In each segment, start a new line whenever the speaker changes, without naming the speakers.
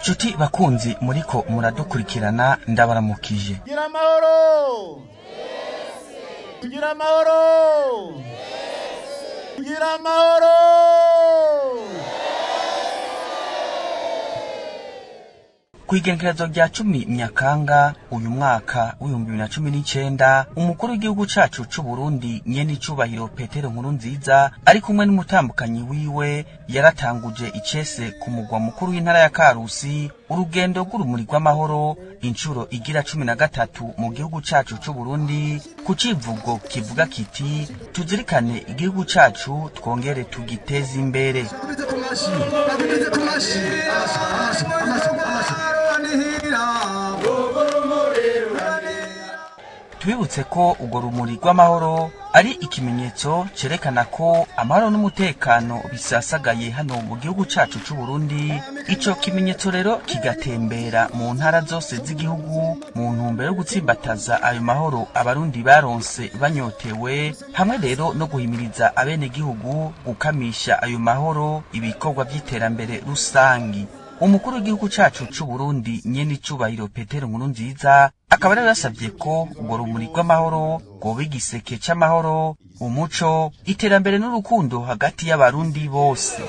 Nshuti bakunzi muriko muradukurikirana, ndabaramukije.
Tugira amahoro, tugira amahoro, tugira amahoro.
Ku igenekerezo rya 10 Nyakanga uyu mwaka w'2019, umukuru w'igihugu cacu c'Uburundi, nyene icubahiro Petero Nkurunziza, ari kumwe n'umutambukanyi wiwe, yaratanguje icese ku mugwa mukuru w'intara ya Karusi urugendo rw'urumuri rw'amahoro incuro igira 13 mu gihugu cacu c'Uburundi, ku civugo kivuga kiti: "Tuzirikane igihugu cacu, twongere tugiteze imbere." Tubibutse ko urwo rumuri rw'amahoro ari ikimenyetso cerekana ko amahoro n'umutekano bisasagaye hano mu gihugu cacu c'Uburundi. Ico kimenyetso rero kigatembera mu ntara zose z'igihugu mu ntumbero yo gutsimbataza ayo mahoro Abarundi baronse banyotewe, hamwe rero no guhimiriza abenegihugu gukamisha ayo mahoro ibikorwa vy'iterambere rusangi. Umukuru w'igihugu cacu c'Uburundi, nyene icubahiro Petero Nkurunziza, akaba rero yasavye ko urwo rumuri rw'amahoro rwoba igiseke c'amahoro, umuco, iterambere n'urukundo hagati y'Abarundi bose.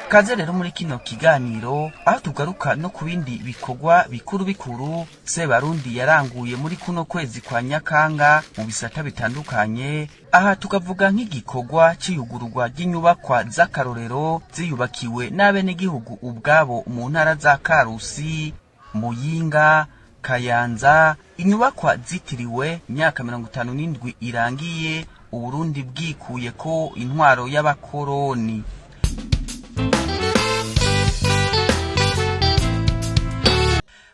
Kaze rero muri kino kiganiro, aho tugaruka no ku bindi bikorwa bikuru bikuru Sebarundi yaranguye muri kuno kwezi kwa Nyakanga mu bisata bitandukanye. Aha tukavuga nk'igikorwa c'iyugururwa ry'inyubakwa z'akarorero ziyubakiwe n'abenegihugu ubwabo mu ntara za Karusi, Muyinga, Kayanza, inyubakwa zitiriwe imyaka 57 irangiye Uburundi bwikuye ko intwaro y'abakoroni.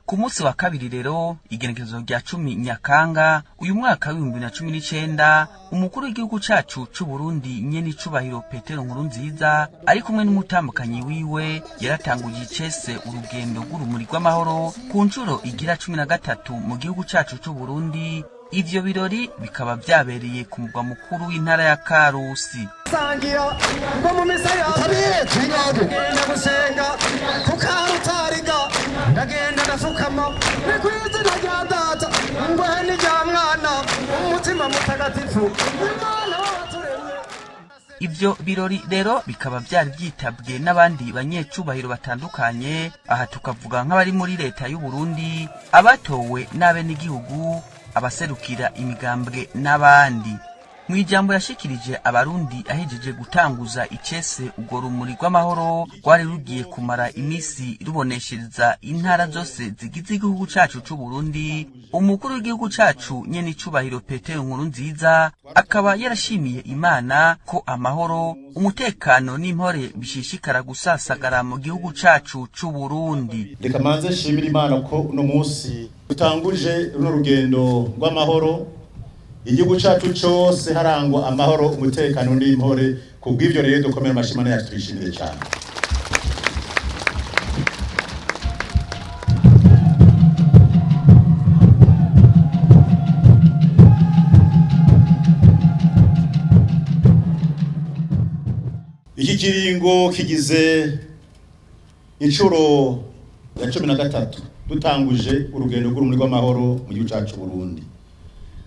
Ku munsi wa kabiri rero, igenekerezo rya 10 Nyakanga uyu mwaka w'2019, umukuru w'igihugu cacu c'Uburundi, nyene icubahiro Petero Nkurunziza, ari kumwe n'umutambukanyi wiwe, yaratanguje icese urugendo rw'urumuri rw'amahoro ku ncuro igira 13 mu gihugu cacu c'Uburundi. Ivyo birori bikaba vyabereye ku mugwa mukuru w'intara ya Karusi.
Sangira ngo mu misa ndagenda gusenga kukarutariga, ndagenda ndafukama, ni ku izina rya Data ngwehe n'irya Mwana umutima mutagatifu, Imana waturemye.
Ivyo birori rero bikaba vyari vyitabwe n'abandi banyecubahiro batandukanye. Aha tukavuga nk'abari muri leta y'u Burundi, abatowe n'abenegihugu, abaserukira imigambwe n'abandi. Mu ijambo yashikirije Abarundi ahejeje gutanguza icese urwo rumuri rw'amahoro rwari rugiye kumara imisi ruboneshereza intara zose zigize igihugu cacu c'Uburundi, umukuru w'igihugu cacu, nyene icubahiro Petero Nkurunziza, akaba yarashimiye Imana ko amahoro, umutekano n'impore bishishikara gusasagara mu gihugu cacu c'Uburundi.
Reka manze nshimire Imana ko uno munsi dutanguje runo rugendo rw'amahoro, igihugu cacu cose harangwa amahoro, umutekano n'impore. Kubw'ivyo rero dukomere amashimano yacu, tuyishimire cyane. Iki kiringo kigize inshuro ya 13 dutanguje urugendo rw'urumuri rw'amahoro mu gihugu cacu Burundi.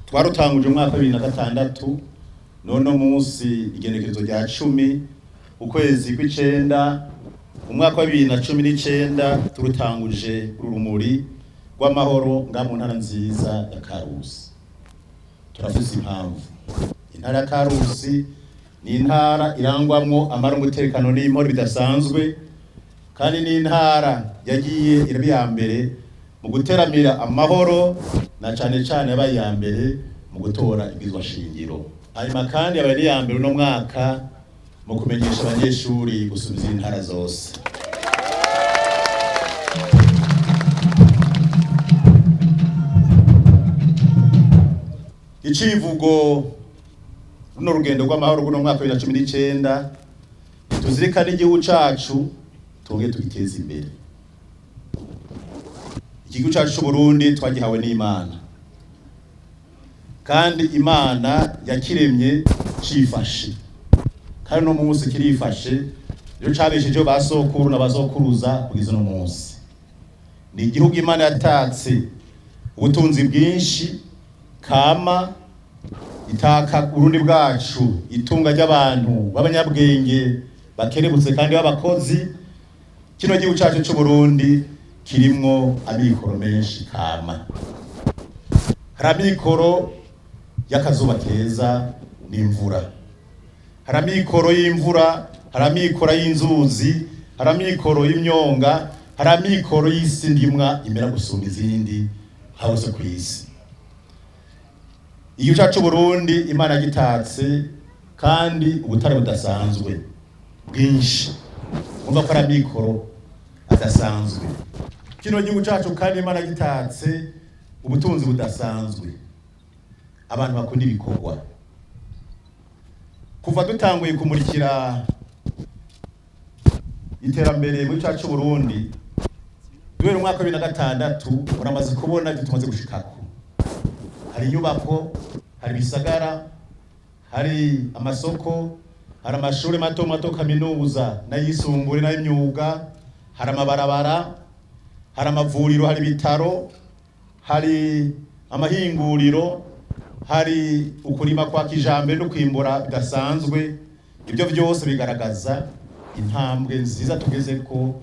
Twarutanguje mu mwaka wa 2006, none munsi igenekerezo rya 10 ukwezi kw'icenda umwaka wa 2019 turutanguje urumuri rw'amahoro nga mu ntara nziza ya Karusi. Turafise impamvu. Intara ya Karusi ni intara irangwamwo amahoro, umutekano n'impore bidasanzwe, kandi ni intara yagiye iraba iya mbere mu guteramira amahoro, na cane cane yabaye iya mbere mu gutora ibwirizwa shingiro. Hanyuma kandi yabaye n'iya mbere uno mwaka mu kumenyesha abanyeshuri gusumba izindi ntara zose. Icivugo runo rugendo rw'amahoro rw'uno mwaka wa 2019: tuzirikane igihugu cacu, twongere tugiteze imbere. Igihugu cacu c'Uburundi twagihawe n'Imana, kandi Imana yakiremye cifashe. Kandi no munsi kirifashe, rero cabeshejeho ba sokuru na basokuruza kugeza uno munsi. Ni igihugu Imana yatatse ubutunzi bwinshi kama, itaka Urundi bwacu itunga ry'abantu b'abanyabwenge bakerebutse kandi b'abakozi. Kino gihugu cacu c'u Burundi kirimwo amikoro menshi kama. Hari amikoro y'akazuba keza n'imvura, hari amikoro y'imvura, hari amikoro y'inzuzi, hari amikoro y'imyonga, hari amikoro y'isi ndimwa imera gusumba izindi hose ku isi. Igihugu cacu Burundi Imana gitatse kandi ubutare budasanzwe bwinshi, umva ko ari amikoro adasanzwe. Kino gihugu cacu kandi Imana gitatse ubutunzi budasanzwe, abantu bakunda ibikorwa. Kuva dutanguye kumurikira iterambere muri cacu Burundi duhera umwaka wa 2006, uramaze kubona ibyo tumaze gushikako. Hari inyubako, hari ibisagara, hari amasoko, hari amashuri mato mato, kaminuza n'ayisumbuye n'ay'imyuga, hari amabarabara, hari amavuriro, hari ibitaro, hari amahinguriro, hari ukurima kwa kijambere no kwimbura bidasanzwe. Ibyo byose bigaragaza intambwe nziza tugeze ko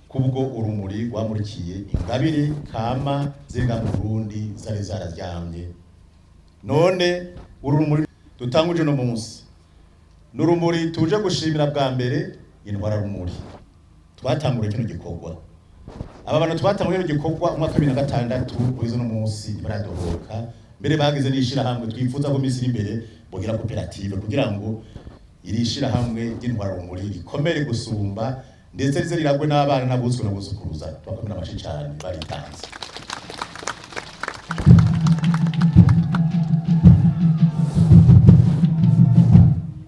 kubwo urumuri rwamurikiye ingabire kama ziga mu Burundi zari zararyamye. None uru rumuri dutanguje no munsi n'urumuri tuje gushimira bwa mbere intwara rumuri twatangure kino gikorwa. Aba bantu twatanguye kino gikorwa umwaka wa 2006 kugeza no munsi baradohoka, mbere bagize n'ishirahamwe twifuza ko misi imbere bogira koperative kugira ngo iri shirahamwe ry'intwara rumuri rikomere gusumba, ndetse rize riragwe n'abana n'abuzukuru n'abuzukuruza. Twakomera amashi cyane baritanze.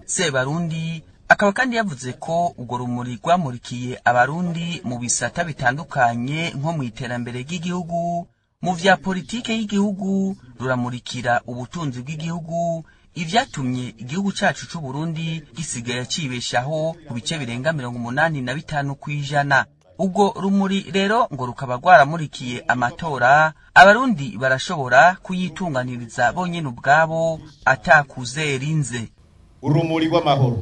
Sebarundi akaba kandi yavuze ko urwo rumuri rwamurikiye abarundi mu bisata bitandukanye, nko mu iterambere ry'igihugu, mu vya politike y'igihugu, ruramurikira ubutunzi bw'igihugu, ivyatumye igihugu cacu c'u Burundi gisigaye cibeshaho ku bice birenga 85%. Ubwo rumuri rero ngo rukaba rwaramurikiye amatora, abarundi barashobora kuyitunganiriza bonyene ubwabo atakuzerinze.
Urumuri rw'amahoro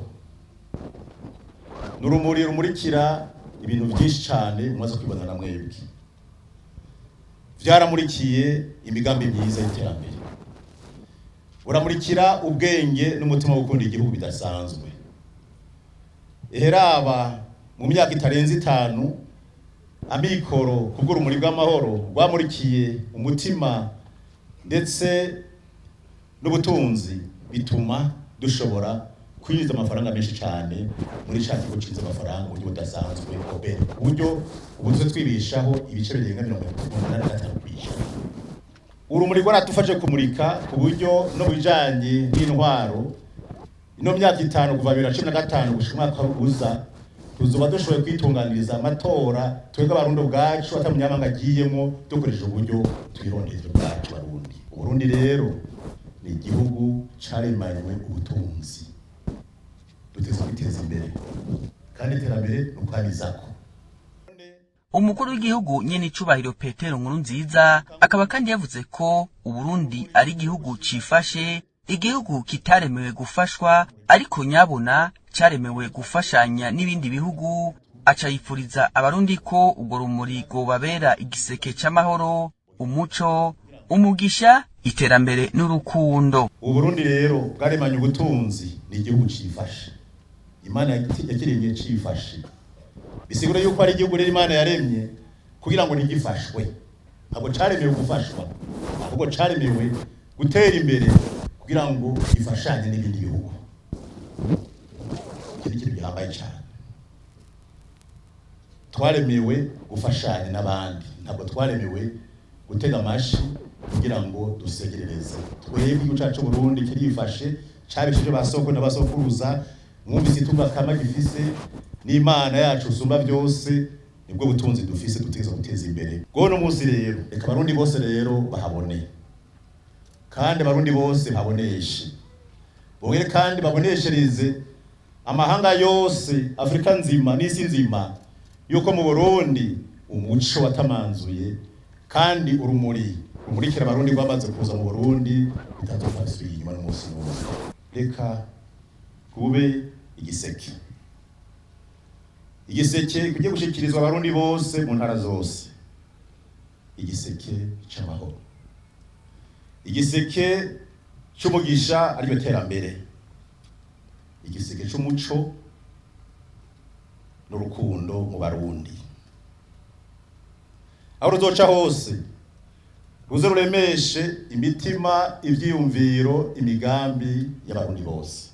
ni urumuri rumurikira ibintu byinshi cyane mumaze kwibona na mwebwe. Vyaramurikiye imigambi myiza y'iterambere, uramurikira ubwenge n'umutima wo gukunda igihugu bidasanzwe. Eheraba mu myaka itarenze 5, amikoro kubw'urumuri bw'amahoro rwamurikiye umutima ndetse n'ubutunzi, bituma dushobora kwinjiza amafaranga menshi cyane muri ca kigo cinjiza amafaranga mu buryo budasanzwe OBR, ku buryo ubu tuze twibeshaho ibice birenga 85%. Urumuri rwaradufashe kumurika ku buryo no bijanye n'intwaro, ino myaka 5 kuva 2015 gushika umwaka uza, tuzoba dushoboye kwitunganiriza amatora twebwe abarundi ubwacu, ata munyamahanga agiyemwo, dukoresheje uburyo twirondeza ubwacu Barundi. Uburundi rero ni igihugu caremanywe ubutunzi, duteze kwiteza imbere kandi iterambere ni ukwabizako.
Umukuru w'igihugu nyene icubahiro Petero Nkurunziza akaba kandi yavuze ko Uburundi ari igihugu cifashe, igihugu kitaremewe gufashwa ariko nyabona caremewe gufashanya n'ibindi bihugu. Aca yipfuriza abarundi ko urwo rumuri rwobabera igiseke c'amahoro, umuco, umugisha, iterambere n'urukundo.
Uburundi rero bwaremanye ubutunzi, ni igihugu cifashe, Imana yakiremye cifashe. Bisigura yuko ari igihugu rero Imana yaremye kugira ngo ntigifashwe. Ntabwo caremewe gufashwa, ahubwo caremewe gutera imbere kugira ngo gifashanye n'ibindi bihugu. Iki ni ikintu gihambaye cyane. Twaremewe gufashanya n'abandi, ntabwo twaremewe gutega amashi kugira ngo dusegerereze. Twebwe igihugu cacu Burundi kirifashe, cabishije ba soko n'abasokuruza, mwumvise itunga kama gifise n'Imana yacu usumba byose, nibwo butunzi dufise dutegerezwa guteza imbere. Bwo no munsi rero reka abarundi bose rero bahabone, kandi abarundi bose baboneshe, bongere kandi baboneshereze Amahanga yose, Afrika nzima n'isi nzima, yuko mu Burundi umuco watamanzuye kandi urumuri rumurikira Abarundi rwamaze kuza mu Burundi, bitazofasira inyuma n'umunsi n'umwe. Reka kube igiseke, igiseke kugiye gushikirizwa Abarundi bose mu ntara zose, igiseke c'amahoro, igiseke c'umugisha ariryo terambere, igiseke c'umuco n'urukundo mu Barundi. Aho ruzoca hose ruze ruremeshe imitima, ivyiyumviro, imigambi y'Abarundi bose,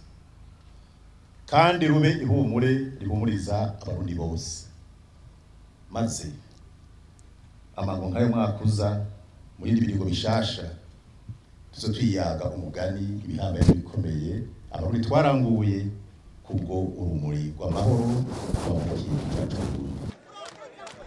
kandi rube ihumure rihumuriza Abarundi bose, maze amango nk'ayo mwaka uza mu bindi biringo bishasha tuze twiyaga umugani ibihambaye n'ibikomeye Abarundi twaranguye kubwo urumuri rw'amahoro rwamurikiye igihugu cyacu.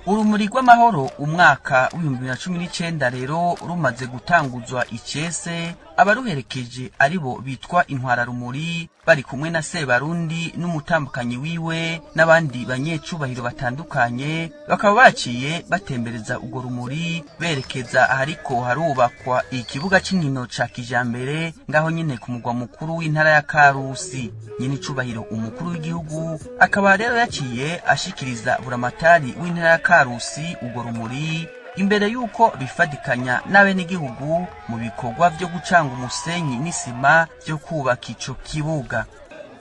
Urumuri rw'amahoro umwaka w'2019 rero rumaze gutanguzwa icese, abaruherekeje aribo bitwa intwararumuri bari kumwe na Sebarundi n'umutambukanyi wiwe n'abandi banyecubahiro batandukanye, bakaba baciye batembereza urwo rumuri berekeza ahariko harubakwa ikibuga c'inkino ca kijambere ngaho nyene ku mugwa mukuru w'intara ya Karusi. Nyene icubahiro umukuru w'igihugu akaba rero yaciye ashikiriza buramatari w'intara ya Karusi urwo rumuri imbere yuko bifadikanya n'abenegihugu mu bikorwa vyo gucanga umusenyi n'isima vyo kubaka ico kibuga.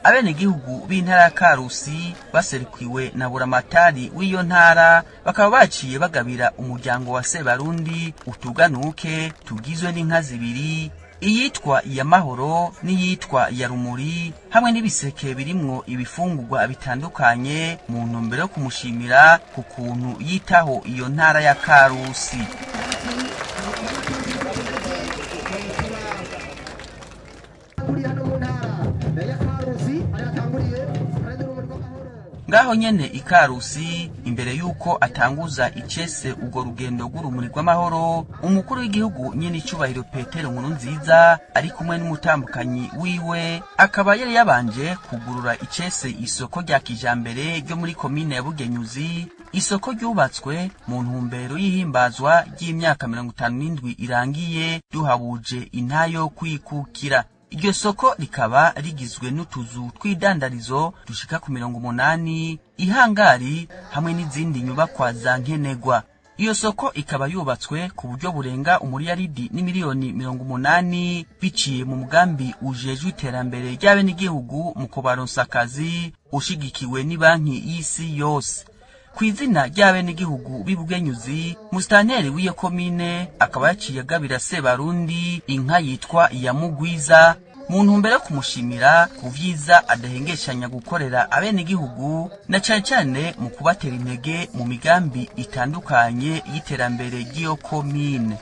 Abenegihugu b'intara ya Karusi baserukiwe na buramatari w'iyo ntara bakaba baciye bagabira umuryango wa Sebarundi utuganuke tugizwe n'inka zibiri, iyitwa iya mahoro n'iyitwa iya rumuri, hamwe n'ibiseke birimwo ibifungurwa bitandukanye mu ntumbero yo kumushimira ku kuntu yitaho iyo ntara ya Karusi. Ngaho nyene ikarusi imbere yuko atanguza icese urwo rugendo rw'urumuri rw'amahoro, umukuru w'igihugu nyene icubahiro Petero Nkurunziza ari kumwe n'umutambukanyi wiwe akaba yari yabanje kugurura icese isoko rya kijambere ryo muri komine ya Bugenyuzi, isoko ryubatswe mu ntumbero y'ihimbazwa ry'imyaka 57 irangiye duhabuje intayo kwikukira. Iryo soko rikaba rigizwe n'utuzu tw'idandarizo dushika ku 80, ihangari hamwe n'izindi nyubakwa za nkenegwa. Iyo soko ikaba yubatswe ku buryo burenga umuriyaridi n'imiliyoni 80 biciye mu mugambi ujejwe iterambere ry'abenegihugu mu kubaronsa akazi ushigikiwe n'ibanki y'isi yose. Kw'izina ry'abenegihugu b'Ibugenyuzi, musitanteri w'iyo komine akaba yaciye agabira Sebarundi inka yitwa Iyamugwiza mu ntumbero yo kumushimira ku vyiza adahengeshanya gukorera abenegihugu na cane cane mu kubatera intege mu migambi itandukanye y'iterambere ry'iyo komine.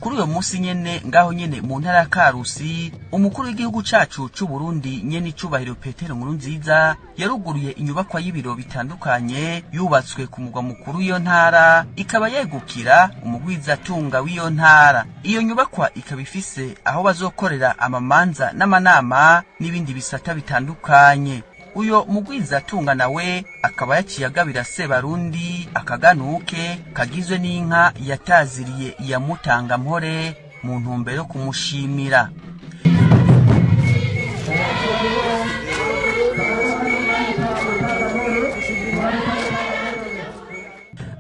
Kuri uyo munsi nyene ngaho nyene mu ntara ya Karusi, umukuru w'igihugu cacu c'u Burundi nyene icubahiro Petero Nkurunziza yaruguruye inyubakwa y'ibiro bitandukanye yubatswe ku mugwa mukuru w'iyo ntara, ikaba yegukira umugwizatunga w'iyo ntara. Iyo nyubakwa ikaba ifise aho bazokorera amamanza n'amanama n'ibindi bisata bitandukanye. Uyo mugwizatunga nawe akaba yaciye agabira Sebarundi akaganuke kagizwe n'inka yataziriye iya Mutangampore mu ntumbero yo kumushimira.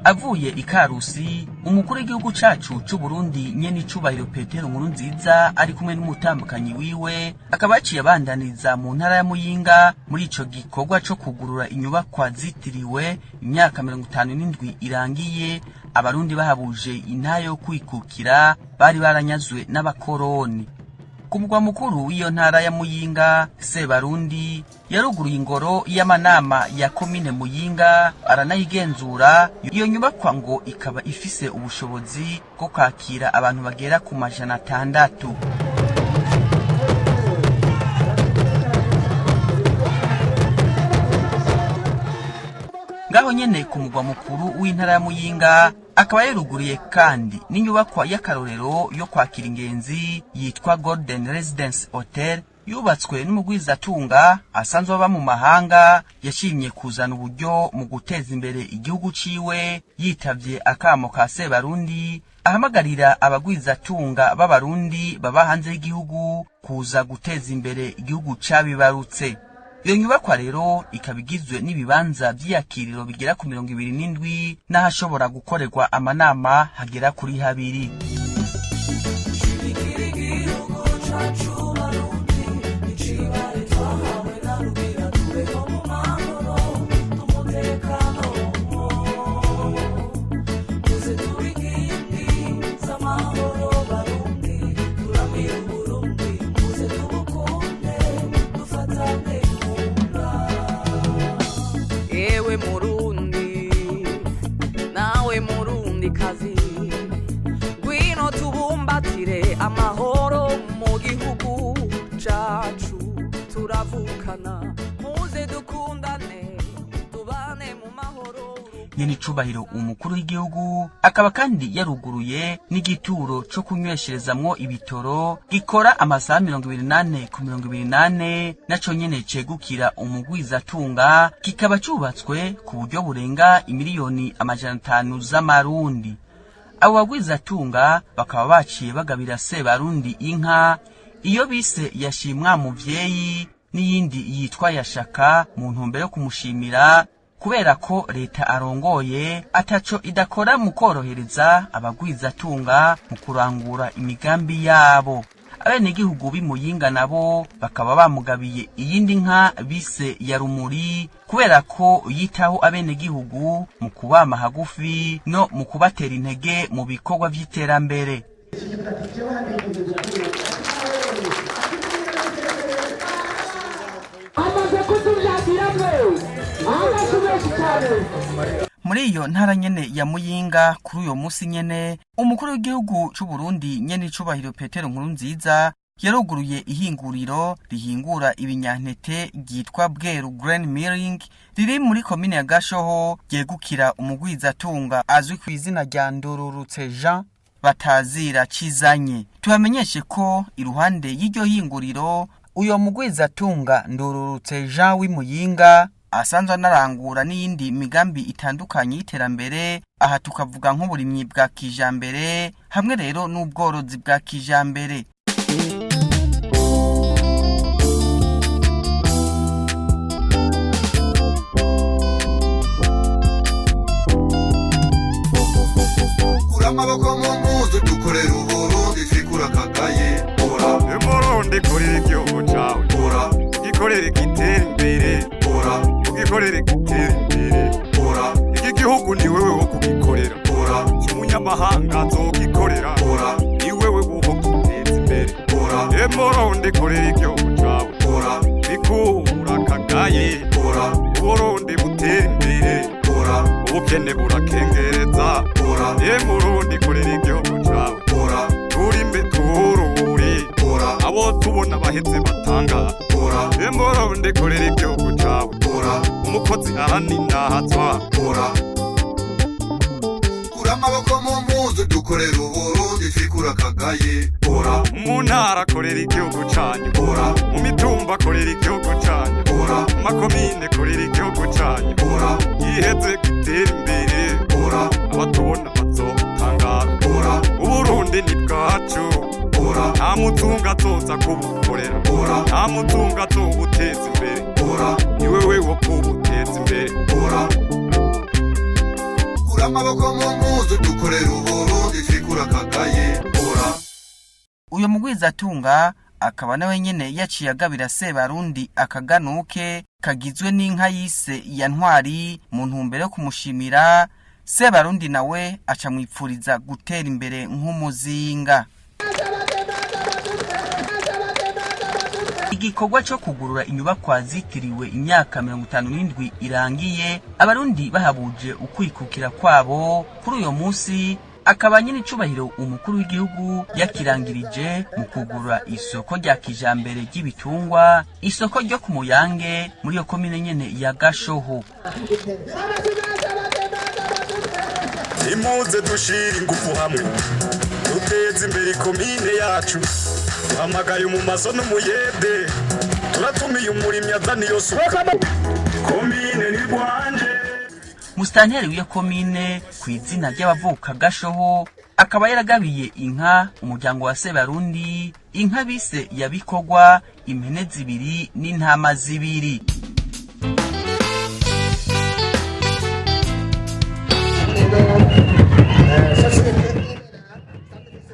Avuye ikarusi, umukuru w'igihugu cacu c'u Burundi nyene icubahiro Petero Nkurunziza ari kumwe n'umutambukanyi wiwe akaba yaciye abandaniza mu ntara ya Muyinga muri ico gikorwa co kugurura inyubakwa zitiriwe imyaka 57 irangiye Abarundi bahabuje intayo kwikukira bari baranyazwe n'abakoroni. Ku mugwa mukuru w'iyo ntara ya Muyinga, Sebarundi yaruguruye ingoro y'amanama ya komine Muyinga aranayigenzura. Iyo nyubakwa ngo ikaba ifise ubushobozi bwo kwakira abantu bagera ku 600. Ngaho nyene ku mugwa mukuru w'intara ya Muyinga akaba yaruguriye kandi n'inyubakwa y'akarorero yo kwakira ingenzi yitwa Golden Residence Hotel, Yubatswe n'umugwizatunga asanzwe aba mu mahanga, yashimye kuzana uburyo mu guteza imbere igihugu ciwe, yitavye akamo ka Sebarundi ahamagarira abagwizatunga b'Abarundi baba hanze y'igihugu kuza guteza imbere igihugu cabibarutse. Iyo nyubakwa rero ikaba igizwe n'ibibanza vy'iyakiriro bigera ku 27 n'ahashobora gukorerwa amanama hagera kuri habiri.
Ewe Murundi, nawe Murundi kazi, ngwino tubumbatire amahoro mu gihugu cacu, turavukana, muze dukundane, tubane mu mahoro.
Nyenicubahiro umukuru w'igihugu akaba kandi yaruguruye n'igituro co kunywesherezamwo ibitoro gikora amasaha 24 ku 24, naco nyene cegukira umugwizatunga, kikaba cubatswe ku buryo burenga imiliyoni 500 z'amarundi. Abo bagwizatunga bakaba baciye bagabira Sebarundi inka iyo bise Yashimwa Muvyeyi n'iyindi yitwa Yashaka, mu ntumbero yo kumushimira kubera ko leta arongoye ataco idakora mu korohereza abagwizatunga mu kurangura imigambi yabo. Abenegihugu b'Imuyinga nabo bakaba bamugabiye iyindi nka bise ya Rumuri, kubera ko yitaho abenegihugu mu kubama hagufi no mu kubatera intege mu bikorwa vy'iterambere.
Amaze kutubyagiramo amashyi menshi cyane.
Muri iyo ntara nyene ya Muyinga, kuri uyo musi nyene, umukuru w'igihugu c'u Burundi nyene icubahiro Petero Nkurunziza yaruguruye ihinguriro rihingura ibinyantete ryitwa Bweru Grain Milling riri muri komine ya Gashoho, ryegukira umugwizatunga azwi ku izina rya Ndururutse Jean batazira Cizanye. Tubamenyeshe ko iruhande y'iryo hinguriro, uyo mugwizatunga Ndururutse Jean w'Imuyinga asanzwe anarangura n'iyindi migambi itandukanye y'iterambere, aha tukavuga nk'uburimyi bwa kijambere hamwe rero n'ubworozi bwa kijambere.
Kura amaboko mu mpuzu, dukorera Uburundi, twikura akagaye. Ora.
Umurundi, korera igihugu cawe.
Ora.
Ugikorere gitera imbere.
Ora.
Ugikorere gitera imbere.
Ora.
Iki gihugu ni wewe wo kugikorera.
Ora.
Si umunyamahanga azogikorera.
Ora.
Ni wewe wo kugiteza imbere.
Ora.
Umurundi, korera igihugu cawe.
Ora.
Bikura akagaye.
Ora.
Uburundi butera imbere.
Ora.
Ubukene burakengereza.
Ora.
Murundi, korera igihugu cawe.
Ora.
Turime turure.
Ora.
Abo tubona baheze batanga.
Ora.
Murundi, korera igihugu cawe.
Ora.
Umukozi araninahazwa.
Ora. Kura amaboko mu mpuzu, dukorera Uburundi, twikura akagaye. Ora.
Mu ntara, korera igihugu canyu.
Ora.
Mu mitumba, korera igihugu canyu.
Ora.
Mu makomine, korera igihugu canyu.
Ora.
Giheze gitera imbere.
Ora.
Abatubona bazotangara.
Ora.
Uburundi ni bwacu.
Ora.
Nta mutunga azoza kubukorera.
Ora.
Nta mutunga azobuteza imbere.
Ora.
Ni wewe wo kubuteza imbere.
Ora. Kura amaboko mu mpuzu, dukorera Uburundi, twikura akagaye. Ora.
Uyo mugwizatunga akaba nawe nyene yaciye agabira Sebarundi akaganuke kagizwe n'inka yise ya Ntwari mu ntumbero yo kumushimira. Sebarundi nawe aca mwipfuriza gutera imbere nk'umuzinga. Igikorwa cyo kugurura inyubakwa zitiriwe imyaka 57 irangiye Abarundi bahabuje ukwikukira kwabo, kuri uyo munsi akaba nyine icubahiro umukuru w'igihugu yakirangirije mu kugura isoko rya kijambere ry'ibitungwa, isoko ryo ku Muyange muri iyo komine nyene ya Gashoho.
Nimuze dushira ingufu hamwe, duteze imbere ikomine yacu. Duhamagaye umumaso n'umuyede, turatumiye umurimyi azana iyo suka. Komine ni rwanje.
Musitanteri w'iyo komine ku izina ry'abavuka Gashoho akaba yaragabiye inka umuryango wa Sebarundi, inka bise ya Bikorwa, impene zibiri n'intama zibiri.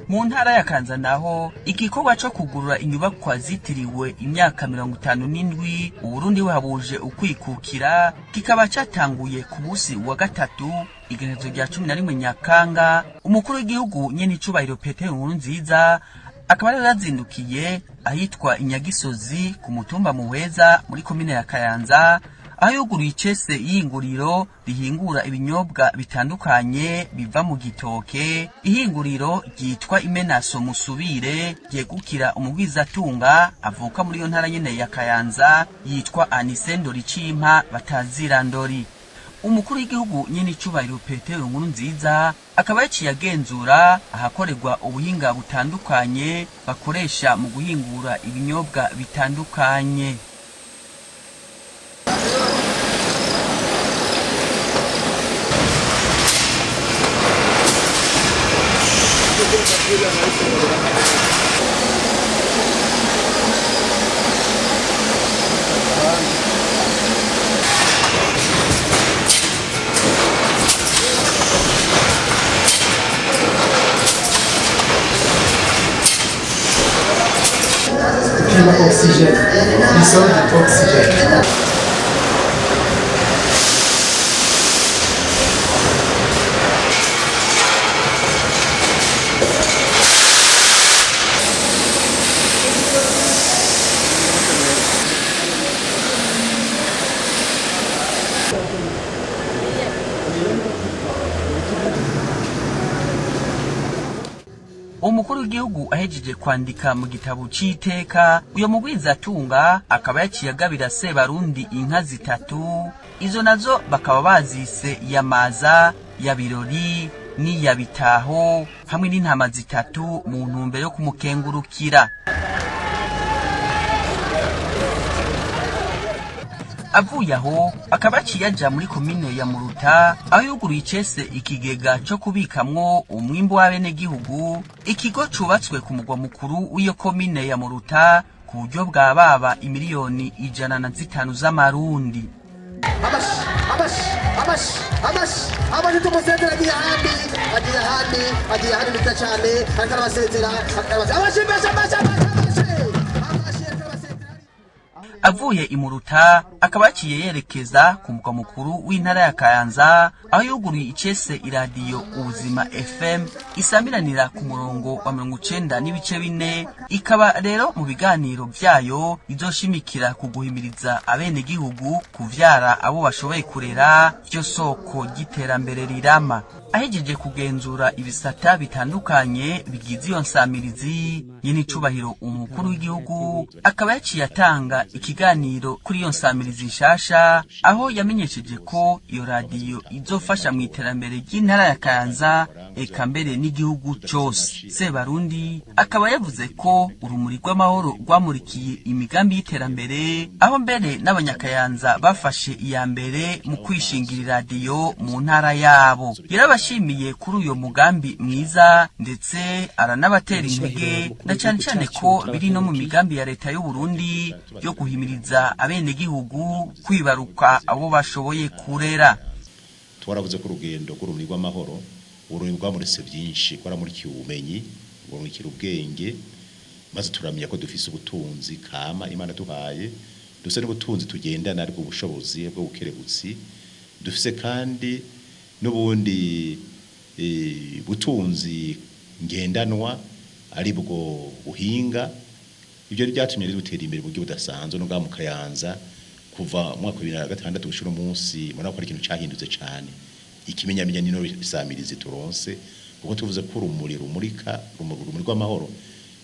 Mu ntara ya Kayanza naho igikorwa co kugurura inyubakwa zitiriwe imyaka 57 Uburundi buhabuje ukwikukira kikaba catanguye ku musi wa gatatu igenekerezo rya 11 Nyakanga. Umukuru w'igihugu nyenicubahiro Petero Nkurunziza akaba yari yazindukiye ahitwa Inyagisozi ku mutumba Muheza muri komine ya Kayanza, aho yuguruye icese y'ihinguriro rihingura ibinyobwa bitandukanye biva mu gitoke, ihinguriro ryitwa Imenaso Musubire ryegukira umugwizatunga avuka muri iyo ntara nyene ya Kayanza yitwa Anise Ndoricimpa batazira Ndori. Umukuru w'igihugu nyenicubahiro Petero Nkurunziza akaba yaciye agenzura ahakorerwa ubuhinga butandukanye bakoresha mu guhingura ibinyobwa bitandukanye.
Oxygène, nous sommes du oxygène.
Umukuru w'igihugu ahejeje kwandika mu gitabo c'iteka uyo mugwizatunga akaba yaciye agabira Sebarundi inka zitatu, izo nazo bakaba bazise Yamaza, ya Birori n'iya Bitaho, hamwe n'intama zitatu mu ntumbero yo kumukengurukira. Avuye aho akaba aciye aja muri komine ya Muruta, aho yuguruye icese ikigega co kubikamwo umwimbu w'abenegihugu, ikigo cubatswe ku mugwa mukuru w'iyo komine ya Muruta ku buryo bwa baba imiliyoni 105 z'amarundi.
Amashi, amashi, amashi, amashi, amashi tumusezera agiye ahandi, agiye ahandi, agiye ahandi neza cyane, ariko arabasezera, arabasezera. Amashi, amashi, amashi, amashi, amashi, amashi, ariko arabasezera.
Avuye imuruta akaba yaciye yerekeza ku mugwa mukuru w'intara ya Kayanza, aho yuguruye icese iradiyo Ubuzima FM isamiranira ku murongo wa 94.4, ikaba rero mu biganiro vyayo izoshimikira ku guhimiriza abenegihugu kuvyara abo bashoboye kurera, vyo soko ry'iterambere rirama. Ahejeje kugenzura ibisata bitandukanye bigize iyo nsamirizi, nyenicubahiro umukuru w'igihugu akaba yaciye atanga ikiganiro kuri iyo nsamirizi nshasha, aho yamenyesheje ko iyo radiyo izofasha mu iterambere ry'intara ya Kayanza eka mbere n'igihugu cose. Sebarundi akaba yavuze ko urumuri rw'amahoro rwamurikiye imigambi y'iterambere, aho mbere n'abanyakayanza bafashe iya mbere mu kwishingira iradiyo mu ntara yabo. Yarabashimiye kuri uyo mugambi mwiza ndetse aranabatera intege, na cane cane ko biri no mu migambi ya leta y'u Burundi yo guhimiriza abenegihugu kwibaruka abo bashoboye kurera.
Twaravuze ko urugendo rw'urumuri rw'amahoro urumuri rwamuritse byinshi, rwaramurikiye ubumenyi, rwamurikira ubwenge, maze turamenya ko dufise ubutunzi kama Imana duhaye, dufise n'ubutunzi tugendana aribwo bushobozi bwo bukerebutsi, dufise kandi n'ubundi butunzi ngendanwa aribwo buhinga. Ibyo byatumye dutera imbere mu buryo budasanzwe no mu Kayanza kuva mu mwaka wa 2006 gushira umunsi, murabona ko ari ikintu cyahindutse cyane. Ikimenyamenya nino bisamirizi turonse, kuko tuvuze ko urumuri rumurika, urumuri rw'amahoro,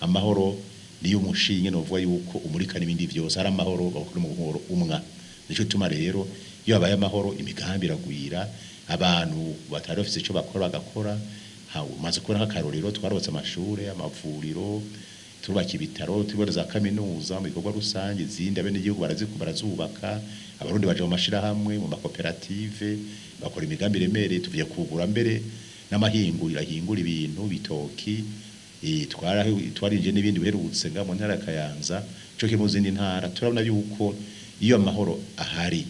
amahoro niyo mushinge novuga yuko umurika n'ibindi byose ari amahoro bakora mu buhoro umwa. Nico tuma rero iyo abaye amahoro imigambi iragwira, abantu batari bafise ico bakora bagakora. Umaze kubona nk'akarorero twarotse amashure, amavuriro, Turubaka ibitaro, tubona za kaminuza mu bikorwa rusange, izindi abenegihugu barazubaka. Abarundi baja mu mashirahamwe, mu makoperative, bakora imigambi iremereye. Tuvuye kugura mbere n'amahinguriro ahingura ibintu bitoki, twarinjiye n'ibindi biherutse nga mu ntara ya Kayanza co kimwe mu zindi ntara. Turabona yuko iyo amahoro ahari,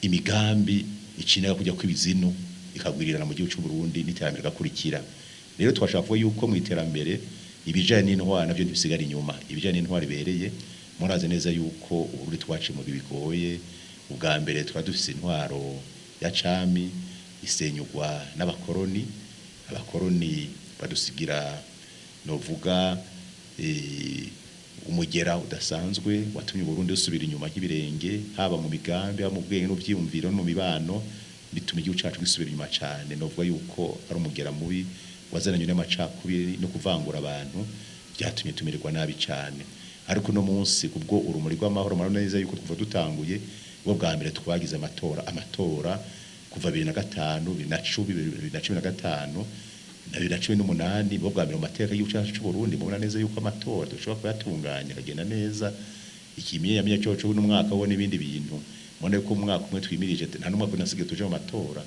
imigambi icinega kujya kw'ibizinu ikagwirirana mu gihugu c'u Burundi, n'iterambere rigakurikira. Rero twashaka kuvuga yuko mu iterambere ibijanye n'intwaro navyo ntibisigara inyuma. Ibijanye n'intwaro ibereye, murazi neza yuko Uburundi twaciye mu bihe bigoye. Ubwa mbere twari dufise intwaro ya cami, isenyugwa n'abakoroni. Abakoroni badusigira, novuga, umugera udasanzwe watumye Uburundi busubira inyuma nk'ibirenge, haba mu migambi, haba mu bwenge n'uvyiyumviro no mu mibano, bituma igihugu cacu gisubira inyuma cane. Novuga yuko ari umugera mubi wazananye n'amacakubiri no kuvangura abantu, byatumye tumererwa nabi cane. Ariko uno munsi, kubwo urumuri rw'amahoro, murabona neza yuko kuva dutanguye, ubwo bwa mbere twagize amatora kuva 2005, 2010, 2015 na 2018, bwo bwa mbere mu mateka y'igihugu cyacu c'u Burundi. Mubona neza yuko amatora dushobora kuyatunganya akagenda neza. Ikimenyamenya coco n'umwaka wo n'ibindi bintu, mubona yuko umwaka umwe twimirije, nta n'umwaka unasigaye tuje mu matora.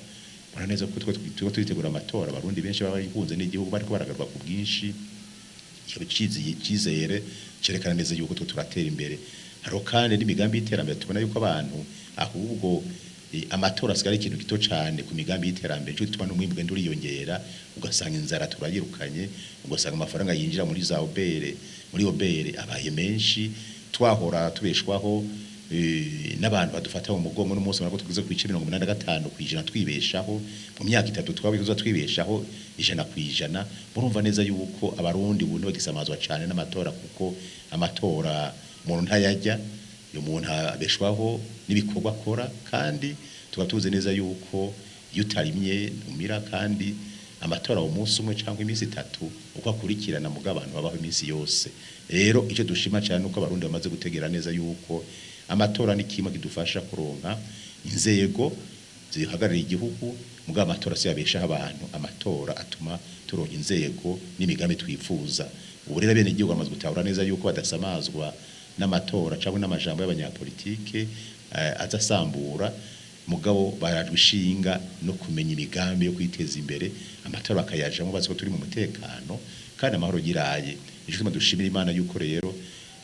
Mubona neza ko turiko turitegura amatora, Abarundi benshi baba bakunze n'igihugu bariko baragaruka ku bwinshi. Icizere cerekana neza yuko twe turatera imbere. Hariho kandi n'imigambi y'iterambere. Tubona yuko abantu ahubwo amatora asigaye ari ikintu gito cane ku migambi y'iterambere, cyo gituma n'umwimbu ugenda uriyongera, ugasanga inzara turayirukanye, ugasanga amafaranga yinjira muri za OBR, muri OBR abaye menshi. Twahora tubeshwaho n'abantu badufata mu mugongo, n'umunsi ubona ko tugeze ku bice 85% twibeshaho. Mu myaka 3 twabikoze twibeshaho 100%. Murumva neza yuko Abarundi ubu ntibagisamazwa cane n'amatora, kuko amatora umuntu ntayajya, umuntu abeshwaho n'ibikorwa akora. Kandi tukaba tuzi neza yuko iyo utarimye ntumira, kandi amatora uwo munsi umwe cyangwa iminsi 3 uko akurikirana, muga abantu babaho iminsi yose. Rero icyo dushima cyane nuko Abarundi bamaze gutegera neza yuko amatora ni kimwe kidufasha kuronka inzego zihagarariye igihugu, muga amatora si yabeshaho abantu. Amatora atuma turonka inzego n'imigambi twifuza. Ubu rero bene igihugu bamaze gutahura neza yuko badasamazwa n'amatora cyangwa n'amajambo y'abanyapolitike azasambura, mugabo barajwe ishinga no kumenya imigambi yo kwiteza imbere. Amatora bakayajamo bazi ko turi mu mutekano kandi amahoro yiraye. Nico gituma dushimira Imana yuko rero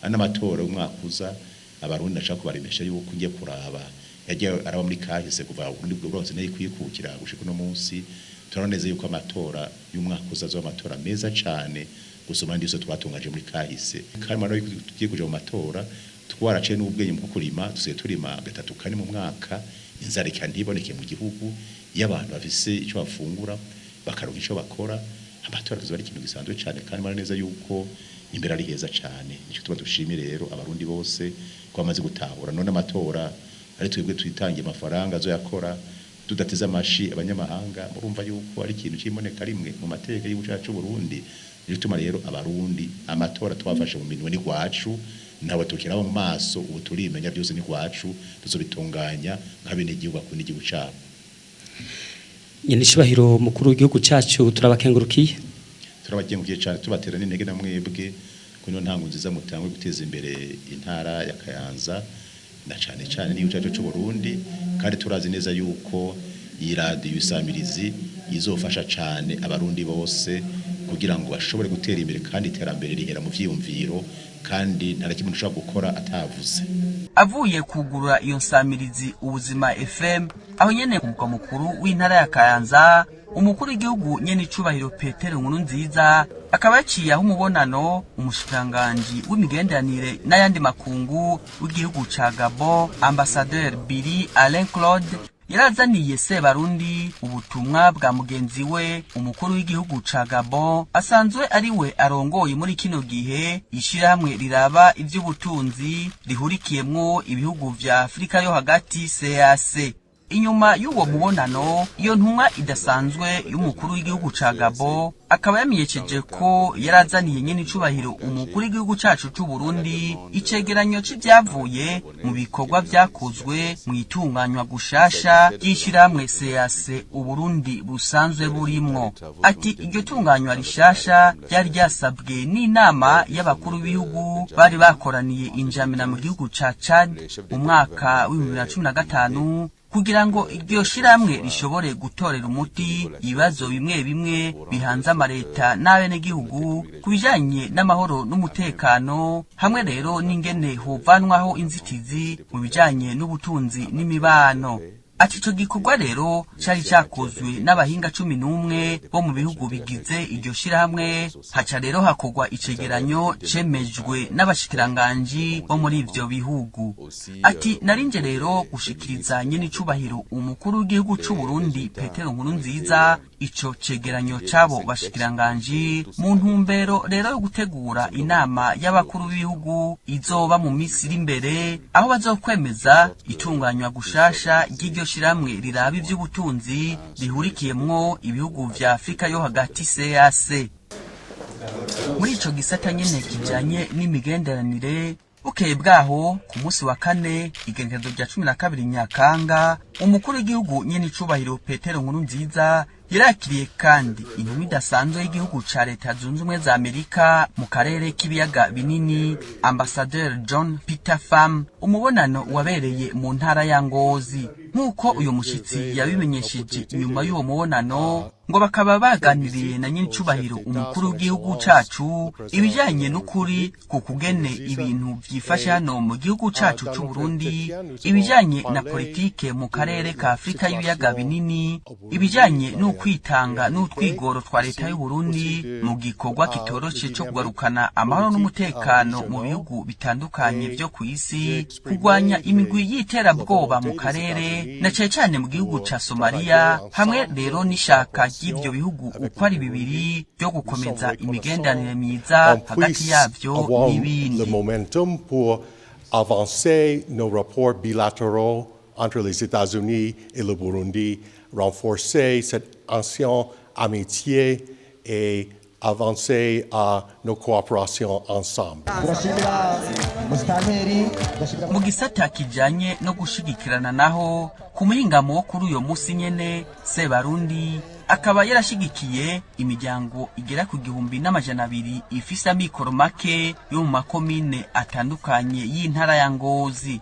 n'amatora y'umwaka uza, Abarundi ndashaka kubaremesha yuko ngiye kuraba yagiye araba muri kahise kuva Uburundi bwose nayo kwikukira gushika uno munsi, turabona neza yuko amatora y'umwaka uza azoba amatora meza cane gusoma andi yose twatungaje muri kahise. Kandi murabona yuko tugiye kuja mu matora twaraciye n'ubwenge mu kurima, tusigaye turima 3 4 mu mwaka, inzara ntiboneke mu gihugu. Iyo abantu bafise ico bafungura, bakaronka ico bakora, amatora azoba ari ikintu gisanzwe cane. Kandi murabona neza yuko imbere ari heza cane. Nico tuba dushimire rero Abarundi bose ko bamaze gutahura. None amatora ari twebwe twitangiye amafaranga azoyakora, tudateze amashi abanyamahanga, murumva yuko ari ikintu c'imboneka rimwe mu mateka y'igihugu cacu Burundi. Nico gituma rero Abarundi amatora twafashe mu minwe ni gwacu, ntawe tukiraba mu maso, ubu turimenya byose ni gwacu, tuzobitunganya nk'abenegihugu bakunda igihugu cabo.
Nyenicubahiro mukuru w'igihugu cacu, turabakengurukiye.
Turabakengurukiye cane, tubatera n'intege na mwebwe ko niyo ntango nziza mutangwe guteza imbere intara ya Kayanza na cane cane n'igihugu cacu c'u Burundi. Kandi turazi neza yuko iyi radiyo isamirizi izofasha cane Abarundi bose kugira ngo bashobore gutera imbere, kandi iterambere rihera mu vyiyumviro, kandi nta na kimwe ushobora gukora atavuze.
Avuye kugurura iyo nsamirizi Ubuzima FM aho nyene ku mugwa mukuru w'intara ya Kayanza, umukuru w'igihugu nyene icubahiro Petero Nkurunziza akaba yaciye aho umubonano umushikiranganji w'imigenderanire n'ayandi makungu w'igihugu ca Gabon, Ambassadeur Billy Alain Claude, yarazaniye Sebarundi ubutumwa bwa mugenzi we umukuru w'igihugu ca Gabon, asanzwe ari we arongoye muri kino gihe ishirahamwe riraba ivy'ubutunzi rihurikiyemwo ibihugu vya Afrika yo hagati, CAC. Inyuma y'uwo mubonano, iyo ntumwa idasanzwe y'umukuru w'igihugu ca Gabo akaba yamenyesheje ko yarazaniye nyene icubahiro umukuru w'igihugu cacu c'u Burundi icegeranyo c'ivyavuye mu bikorwa vyakozwe mu itunganywa gushasha ry'ishirahamwe CAC Uburundi busanzwe burimwo. Ati iryo tunganywa rishasha ryari ryasabwe n'inama y'abakuru b'ibihugu bari bakoraniye injamena mu gihugu ca Chad mu mwaka w'2015 kugira ngo iryo shirahamwe rishobore gutorera umuti ibibazo bimwe bimwe bihanze amareta n'abenegihugu ku bijanye n'amahoro n'umutekano, hamwe rero n'ingene hovanwaho inzitizi mu bijanye n'ubutunzi n'imibano. Ati ico gikorwa rero cari cakozwe n'abahinga 11 bo mu bihugu bigize iryo shirahamwe, haca rero hakorwa icegeranyo cemejwe n'abashikiranganji bo muri ivyo bihugu. Ati narinje rero gushikiriza nyene icubahiro umukuru w'igihugu c'u Burundi Petero Nkurunziza ico cegeranyo c'abo bashikiranganji mu ntumbero rero yo gutegura inama y'abakuru b'ibihugu izoba mu misi iri imbere, aho bazokwemeza itunganywa gushasha ry'iryo shiramwe riraba ivy'ubutunzi rihurikiyemwo ibihugu vya Afrika yo hagati CAC. Muri ico gisata nyene kijanye n'imigenderanire, bukeye bwaho ku munsi wa kane igenekerezo rya 12 Nyakanga, umukuru w'igihugu nyene icubahiro Petero Nkurunziza yarakiriye kandi intumwa idasanzwe y'igihugu ca Leta Zunze Ubumwe za Amerika mu karere k'ibiyaga binini, Ambassadeur John Peter Pham. Umubonano wabereye mu ntara ya Ngozi. Nk'uko uyu mushitsi yabimenyesheje nyuma y'uwo mubonano, ngo bakaba baganiriye na nyincubahiro umukuru w'igihugu cacu ibijanye n'ukuri ku kugene ibintu vyifashe hano mu gihugu cacu c'u Burundi, ibijanye na politike mu karere ka Afrika y'ibiyaga binini, ibijanye n'ukwitanga n'utwigoro twa leta y'u Burundi mu gikorwa kitoroshe co kugarukana amahoro n'umutekano mu bihugu bitandukanye vyo kw'isi, kurwanya imigwi y'iterabwoba mu karere na cane cane mu gihugu ca Somalia, hamwe rero n'ishaka ry'ivyo bihugu uko ari bibiri ryo gukomeza imigenderanire myiza hagati yavyo n'ibindi.
Le momentum pour avancer nos rapports bilatéraux entre les États-Unis et le Burundi, renforcer cette ancienne amitié et avancer à nos coopérations ensemble.
Mu gisata kijanye no gushigikirana naho, ku muhingamo wo kuri uyo musi nyene, Sebarundi akaba yarashigikiye imiryango igera ku 1200 ifise amikoro make yo mu makomine atandukanye y'intara ya Ngozi.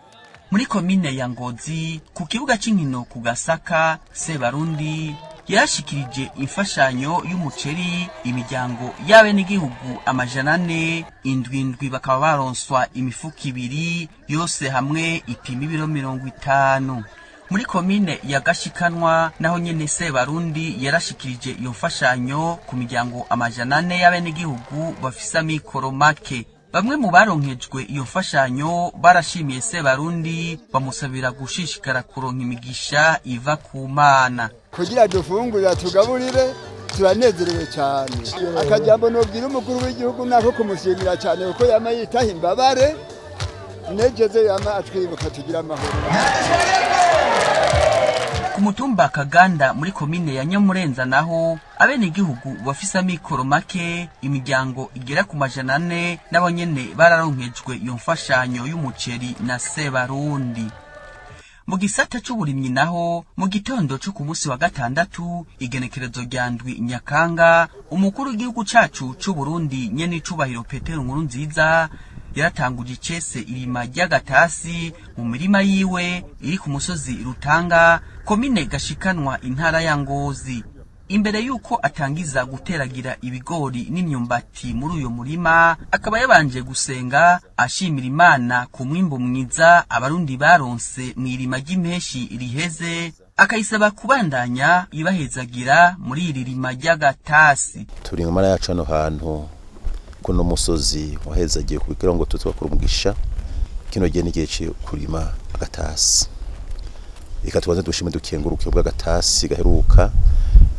Muri komine ya Ngozi ku kibuga c'inkino ku Gasaka, Sebarundi yarashikirije imfashanyo y'umuceri imiryango y'abenegihugu 400, indwi bakaba baronswa imifuko 2 yose hamwe ipima ibiro 50. Muri komine ya Gashikanwa naho nyene Sebarundi yarashikirije iyo mfashanyo ku miryango 400 y'abenegihugu bafise amikoro make. Bamwe mu baronkejwe iyo mfashanyo barashimiye Sebarundi, bamusabira gushishikara kuronka imigisha iva ku Mana.
Kugira dufungurira tugaburire, turanezerewe cyane. Akajambo nobwira umukuru w'igihugu nako kumushimira cyane kuko yama yitaha imbabare, negeze yama atwibuka tugira amahoro.
Ku mutumba Kaganda muri komine ya Nyamurenza naho, abenegihugu bafise amikoro make, imiryango igera ku 400, nabo nyene bararonkejwe iyo mfashanyo y'umuceri na Sebarundi. Mu gisata c'uburimyi naho, mu gitondo co ku munsi wa gatandatu igenekerezo rya 7 Nyakanga, umukuru w'igihugu cacu c'u Burundi nyene icubahiro Petero Nkurunziza yaratanguje icese irima ry'agatasi mu mirima yiwe iri ku musozi Rutanga, komine Gashikanwa, intara ya Ngozi. Imbere yuko atangiza guteragira ibigori n'imyumbati muri uyo murima, akaba yabanje gusenga ashimira Imana ku mwimbu mwiza abarundi baronse mw'irima ry'impeshi riheze, akayisaba kubandanya ibahezagira muri iri rima ry'agatasi.
Turi mu mara yacu hano hantu kuno musozi wahezagiye kugira ngo tutwakura umugisha. Kino gihe n'igihe cyo kurima agatasi. Reka tubanze dushime dukenguruke bw'agatasi gaheruka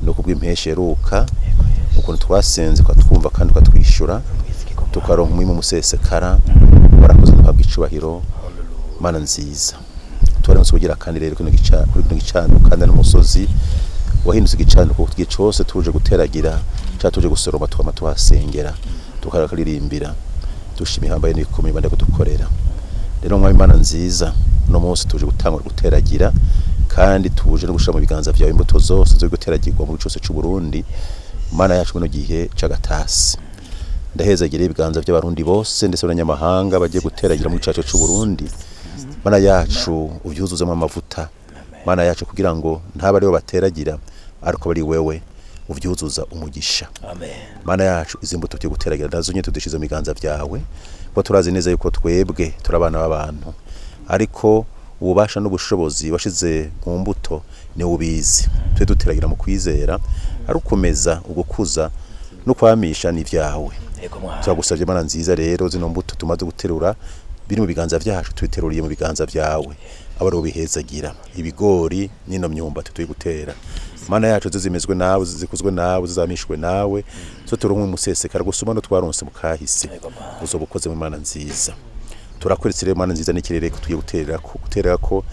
no kubw'impeshe heruka, ukuntu twasenze twumva kandi twatwishura tukaronka umwimbu musesekara. Warakoze, duhabwa icubahiro, Mana nziza. Twararonse kugira kandi rero kino gica kuri kino gicaniro, kandi n'umusozi wahindutse igicaniro, kuko igihe cose tuje guteragira ca tuje gusoroma twama tuhasengera, tukakaririmbira, dushima ihambaye n'ibikomeye banda kudukorera. Rero mwami Imana nziza, uno munsi tuje gutangura guteragira, kandi tuje no gushira mu biganza vyawe imbuto zose zo guteragirwa muri cose c'u Burundi. Mana yacu, muno gihe c'agatasi, ndahezagira ibiganza by'abarundi bose ndetse n'abanyamahanga bagiye guteragira muri cacu c'u Burundi. Mana yacu, uvyuzuzemo amavuta, Mana yacu, kugira ngo ntaba aribo bateragira, ariko bari wewe uvyuzuza umugisha. Mana yacu, izi mbuto tugiye guteragira nazo nyine tudushize mu biganza vyawe, kuko turazi neza yuko twebwe turi abana b'abantu, ariko ububasha n'ubushobozi washize mu mbuto ni ubizi. Twe duteragira mu kwizera, ari ukomeza ugukuza no kwamisha ni vyawe. Turagusabye Mana nziza, rero zino mbuto tumaze guterura biri mu biganza vyacu, tubiteruriye mu biganza vyawe, aba aribo bihezagira ibigori n'ino myumbati turi gutera. Mana yacu, zo zimezwe nawe, zikuzwe nawe, zizamishwe nawe, zo turonke umusesekara gusuma no twaronse mu kahise. Uzoba ukoze mu Mana nziza. Turakweretse rero Mana nziza n'ikirere ko tugiye guterera ko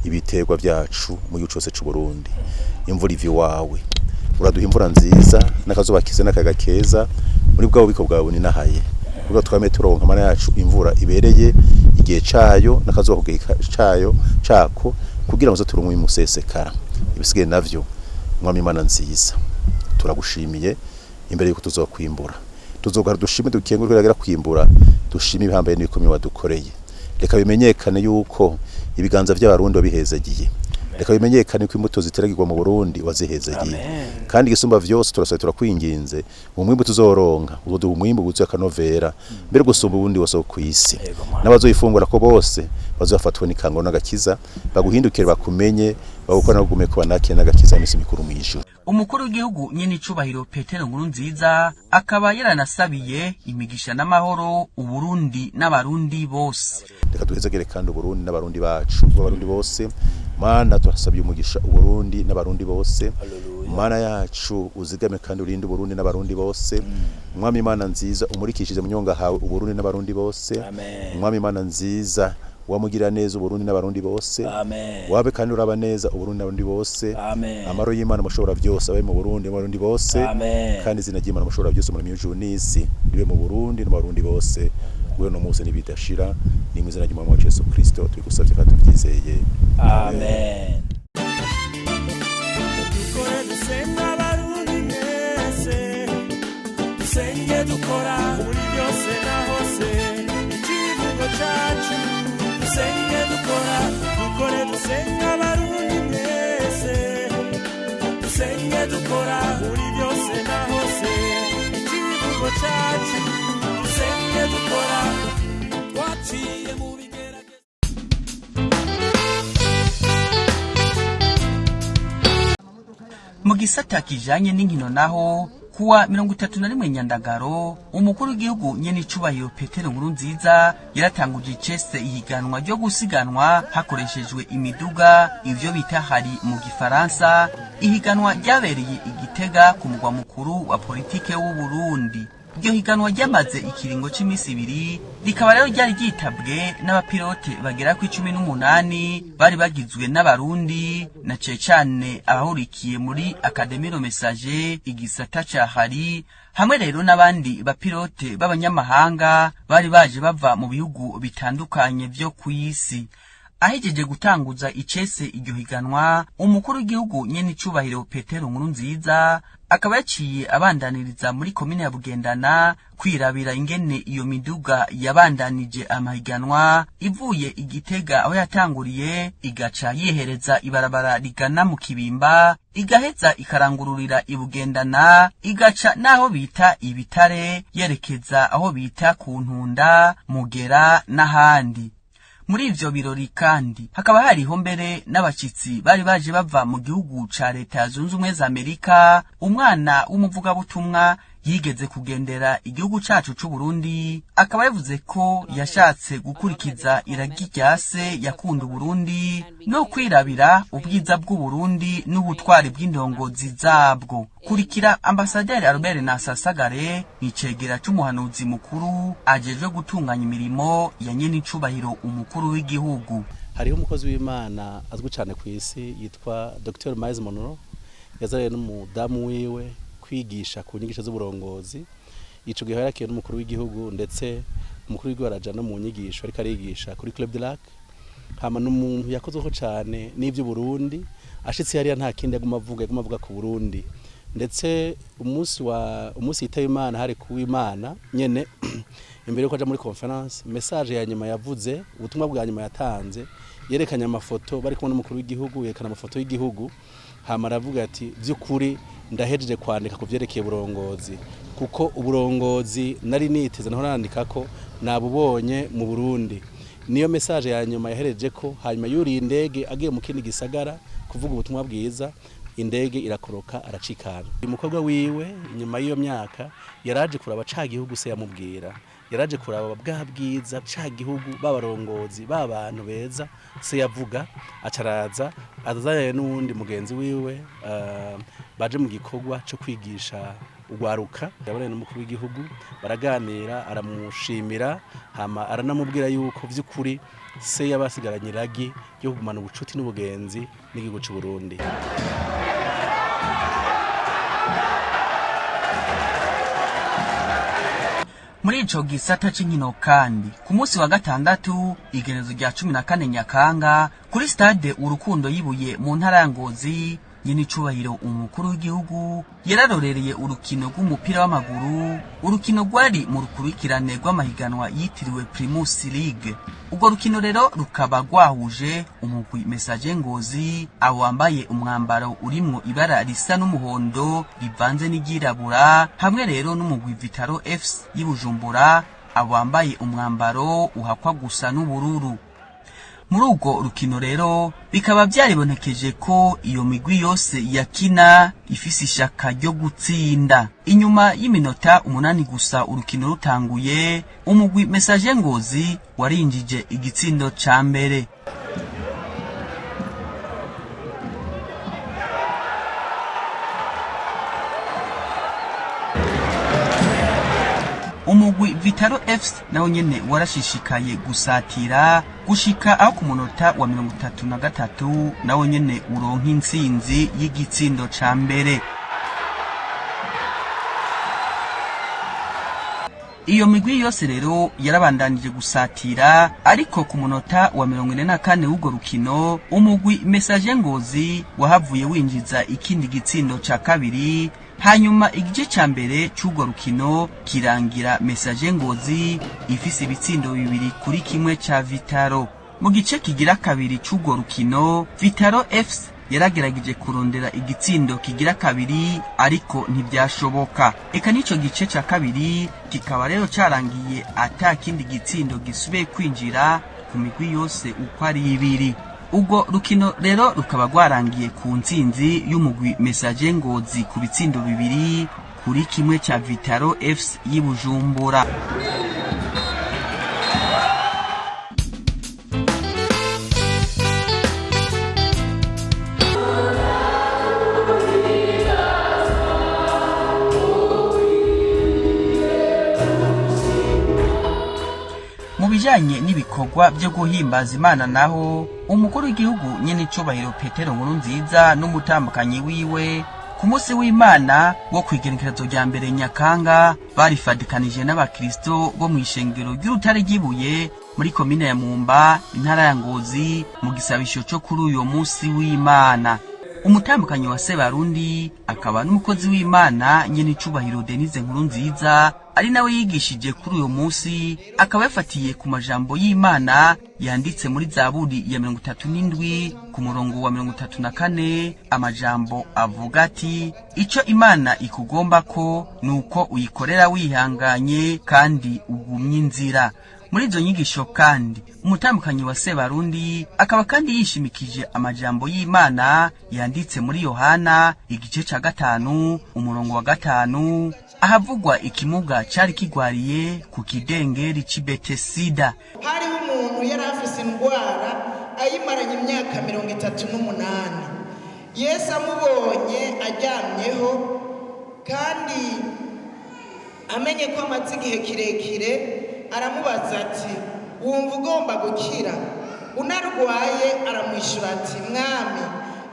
ibiterwa byacu mu gihugu cose c'u Burundi. Imvura iva iwawe, uraduha imvura nziza n'akazuba keza n'akayaga keza muri bwa bubiko bwawe buninahaye, kuko twame turonka, Mana yacu, imvura ibereye igihe cayo n'akazuba ku gihe cayo cako, kugira ngo turonke umusesekara. Ibisigaye navyo, Mwami Imana nziza, turagushimiye imbere yuko tuzokwimbura, tuzogara dushime, dukengurwe kwimbura, dushime ibihambaye n'ibikomeye wadukoreye. Reka bimenyekane yuko ibiganza by'abarundi wabihezagiye, reka bimenyekane ko imbuto ziteragirwa mu Burundi wazihezagiye. Kandi igisumba vyose, turasaba, turakwinginze, mu mwimbu tuzoronka uzoduha umwimbu wuzuye akanovera mbere gusumba ubundi wose wo kw'isi, n'abazoyifungura ko bose bazofatwa n'ikango n'agakiza, baguhindukire, bakumenye, bagukora, no kuba nakire n'agakiza imisi mikuru mw'ijuru.
Umukuru w'igihugu nyene icubahiro Petero Nkurunziza akaba yaranasabiye imigisha n'amahoro Uburundi n'abarundi bose.
Reka duhezagere kandi Uburundi n'abarundi bacu, abarundi bose. Mana, turasabye umugisha Uburundi n'abarundi bose. Mana yacu, uzigame kandi urinde Uburundi n'abarundi bose. Mwami Imana nziza, umurikishije mu nyonga hawe Uburundi n'abarundi bose. Mwami Imana nziza, wamugira neza Uburundi n'abarundi bose, wabe kandi uraba neza Uburundi n'abarundi bose. Amaro y'Imana mushobora byose abe mu Burundi n'abarundi bose, kandi izina ry'Imana mushobora byose muri myuju n'isi ribe mu Burundi n'abarundi bose guhera no munsi n'ibidashira. Ni mu izina ry'Umwami wacu Yesu Kristo tubigusabye kandi tubyizeye.
Amen.
Dukore dusenga abarundi mwese, dusenge dukora muri byose na hose, ikivugo cacu. Dusenge dukora, dukore dusenga abarundi mwese, dusenge dukora muri byose na hose, ikivugo cacu. Dusenge dukora, twaciye mu bigeragezo.
Mu gisata kijanye n'inkino naho, kuwa 31 Nyandagaro, umukuru w'igihugu nyene icubahiro Petero Nkurunziza yaratanguje icese ihiganwa ryo gusiganwa hakoreshejwe imiduga, ivyo bita hari mu gifaransa. Ihiganwa ryabereye Igitega ku mugwa mukuru wa politike w'u Burundi. Iryo higanwa ryamaze ikiringo c'imisi ibiri, rikaba rero ryari ryitabwe n'abapilote bagera ku 18 bari bagizwe n'abarundi na cane cane abahurikiye muri Académie Le Messager igisata ca hari, hamwe rero n'abandi bapilote b'abanyamahanga bari baje bava mu bihugu bitandukanye vyo kw'isi. Ahejeje gutanguza icese iryo higanwa, umukuru w'igihugu nyene icubahiro Petero Nkurunziza akaba yaciye abandaniriza muri komine ya Bugendana kwirabira ingene iyo miduga yabandanije amahiganwa ivuye Igitega aho yatanguriye, igaca yihereza ibarabara rigana mu Kibimba, igaheza ikarangururira Ibugendana, igaca n'aho bita Ibitare, yerekeza aho bita ku Ntunda, Mugera n'ahandi. Muri ivyo birori kandi hakaba hariho mbere n'abashitsi bari baje bava mu gihugu ca Leta Zunze Ubumwe za Amerika. Umwana w'umuvugabutumwa yigeze kugendera igihugu cacu c'u Burundi akaba yavuze ko yashatse gukurikiza iragi rya se yakunda Uburundi no kwirabira ubwiza bw'u Burundi n'ubutwari bw'indongozi zabwo. Kurikira Ambasaderi Albert Nasasagare, icegera c'umuhanuzi mukuru ajejwe gutunganya imirimo ya nyene icubahiro umukuru w'igihugu.
Hariho umukozi w'Imana azwi cyane ku isi yitwa Dr Myles Munroe, yazanye n'umudamu wiwe kwigisha ku nyigisho z'uburongozi. Ico gihe yarakiye n'umukuru w'igihugu, ndetse umukuru w'igihugu araja no mu nyigisho ariko arigisha kuri Club de Lac. Hama n'umuntu yakozweho cyane n'ivy'Uburundi, ashitse hariya nta kindi yaguma avuga, yaguma avuga ku Burundi. Ndetse umunsi yitaye Imana hari ku Imana nyene imbere yuko aja muri conference, message ya nyuma yavuze, ubutumwa bwa nyuma yatanze, yerekanye amafoto bari kumwe n'umukuru w'igihugu, yerekana amafoto y'igihugu. Hama aravuga ati: "By'ukuri ndahejeje kwandika ku vyerekeye uburongozi, kuko uburongozi nari niteze naho nandika ko nabubonye mu Burundi." Niyo message ya nyuma yahereje ko. Hanyuma yuriye indege agiye mu kindi gisagara kuvuga ubutumwa bwiza, indege irakoroka aracikana. Uyu mukobwa wiwe inyuma y'iyo myaka yaraje kuraba ca gihugu se yamubwira, yaraje kuraba bwa bwiza ca gihugu, babarongozi b'abantu beza se yavuga. Acaraza azanye n'uwundi mugenzi wiwe, baje mu gikorwa cyo kwigisha ugwaruka. Yabonanye n'umukuru w'igihugu baraganira, aramushimira, hama aranamubwira yuko vy'ukuri se yabasigaranye iragi ryo kugumana ubucuti n'ubugenzi n'igihugu c'u Burundi.
Muri ico gisata c'inkino kandi, ku munsi wa gatandatu igenezo rya 14 Nyakanga, kuri stade Urukundo yibuye mu ntara ya Ngozi, nyenicubahiro umukuru w'igihugu yararorereye urukino rw'umupira w'amaguru, urukino rwari mu rukurikirane rw'amahiganwa yitiriwe Primus League. Urwo rukino rero rukaba rwahuje umugwi Messager Ngozi, abo wambaye umwambaro urimwo ibara risa n'umuhondo rivanze n'iryirabura, hamwe rero n'umugwi Vitaro FC y'i Bujumbura, abo wambaye umwambaro uhakwa gusa n'ubururu. Muri urwo rukino rero bikaba byaribonekeje ko iyo migwi yose yakina ifise ishaka ryo gutsinda. Inyuma y'iminota 8 gusa urukino rutanguye, umugwi Messager Ngozi warinjije igitsindo ca mbere. Umugwi Vitaro FC nawo nyene warashishikaye gusatira gushika aho ku munota wa 33 nawo nyene uronka intsinzi y'igitsindo ca mbere. Iyo migwi yose rero yarabandanije gusatira, ariko ku munota wa 44 w'urwo rukino umugwi Messager Ngozi wahavuye winjiza ikindi gitsindo ca kabiri. Hanyuma igice ca mbere c'urwo rukino kirangira Messager Ngozi ifise ibitsindo 2-1 ca Vitaro. Mu gice kigira kabiri c'urwo rukino, Vitaro FC yaragerageje kurondera igitsindo kigira kabiri, ariko ntibyashoboka. Eka n'ico gice ca kabiri kikaba rero carangiye ata kindi gitsindo gisubiye kwinjira ku migwi yose uko ari ibiri. Ubwo rukino rero rukaba rwarangiye ku ntsinzi y'umugwi Messager Ngozi ku bitsindo 2-1 ca Vitaro FC y'i Bujumbura. Mu bijanye n'ibikorwa byo guhimbaza Imana naho, umukuru w'igihugu nyenicubahiro Petero Nkurunziza n'umutambukanyi wiwe ku munsi w'Imana wo kwigenekerezo rya mbere Nyakanga barifadikanije n'abakristo bo mw'ishengero ry'Urutare ry'ibuye muri komine ya Mumba, intara ya Ngozi, mu gisabisho co kuri uyo munsi w'Imana. Umutambukanyi wa Sebarundi akaba n'umukozi w'Imana nyenicubahiro Denise Nkurunziza, ari nawe yigishije kuri uyo munsi, akaba yafatiye ku majambo y'Imana yanditse muri Zaburi ya 37 ku murongo wa 34, amajambo avuga ati: "Ico Imana ikugomba ko nuko uyikorera wihanganye kandi ugumye inzira." Muri izo nyigisho kandi, umutambukanyi wa Sebarundi akaba kandi yishimikije amajambo y'Imana yanditse muri Yohana igice ca 5 umurongo wa 5, ahavugwa ikimuga cari kigwariye ku kidengeri c'i Betesida.
Hariho umuntu yari afise indwara ayimaranye imyaka 38. Yesu amubonye aryamyeho kandi amenye ko amaze igihe kirekire, aramubaza ati: "Wumva ugomba gukira?" Unarwaye aramwishyura ati: "Mwami,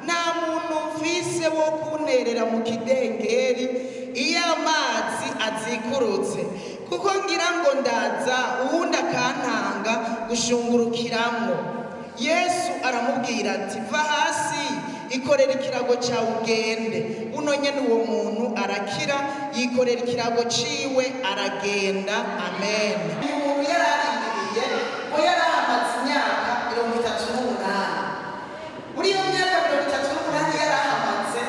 nta muntu mfise wo kunterera mu kidengeri iyo amazi azikurutse, kuko ngira ngo ndaza, uwundi akantanga gushungurukiramwo." Yesu aramubwira ati: "Va hasi, ikorera ikirago cyawe ugende." Buno nyene uwo muntu arakira, yikorera ikirago ciwe aragenda. Amen. Uyu muntu yari arindiriye ngo yari ahamaze imyaka 38. Muri iyo myaka 38 yari ahamaze,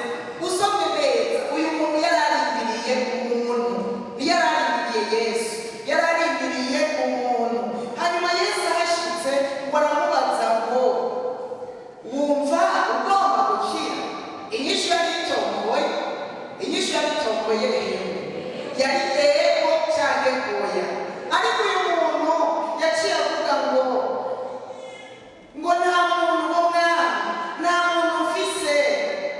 usomye neza, uyu muntu yari arindiriye umuntu, ntiyari arindiriye Yesu, yari arindiriye umuntu. Hanyuma Yesu ahashitse ngo aramubaza ngo: "Wumva ugomba gukira?" Inyishu yari itomboye, inyishu yari itomboye rero yari ego cyangwa oya. Ariko uyu muntu yaciye avuga ngo nta muntu, ngo mwami, nta muntu ufise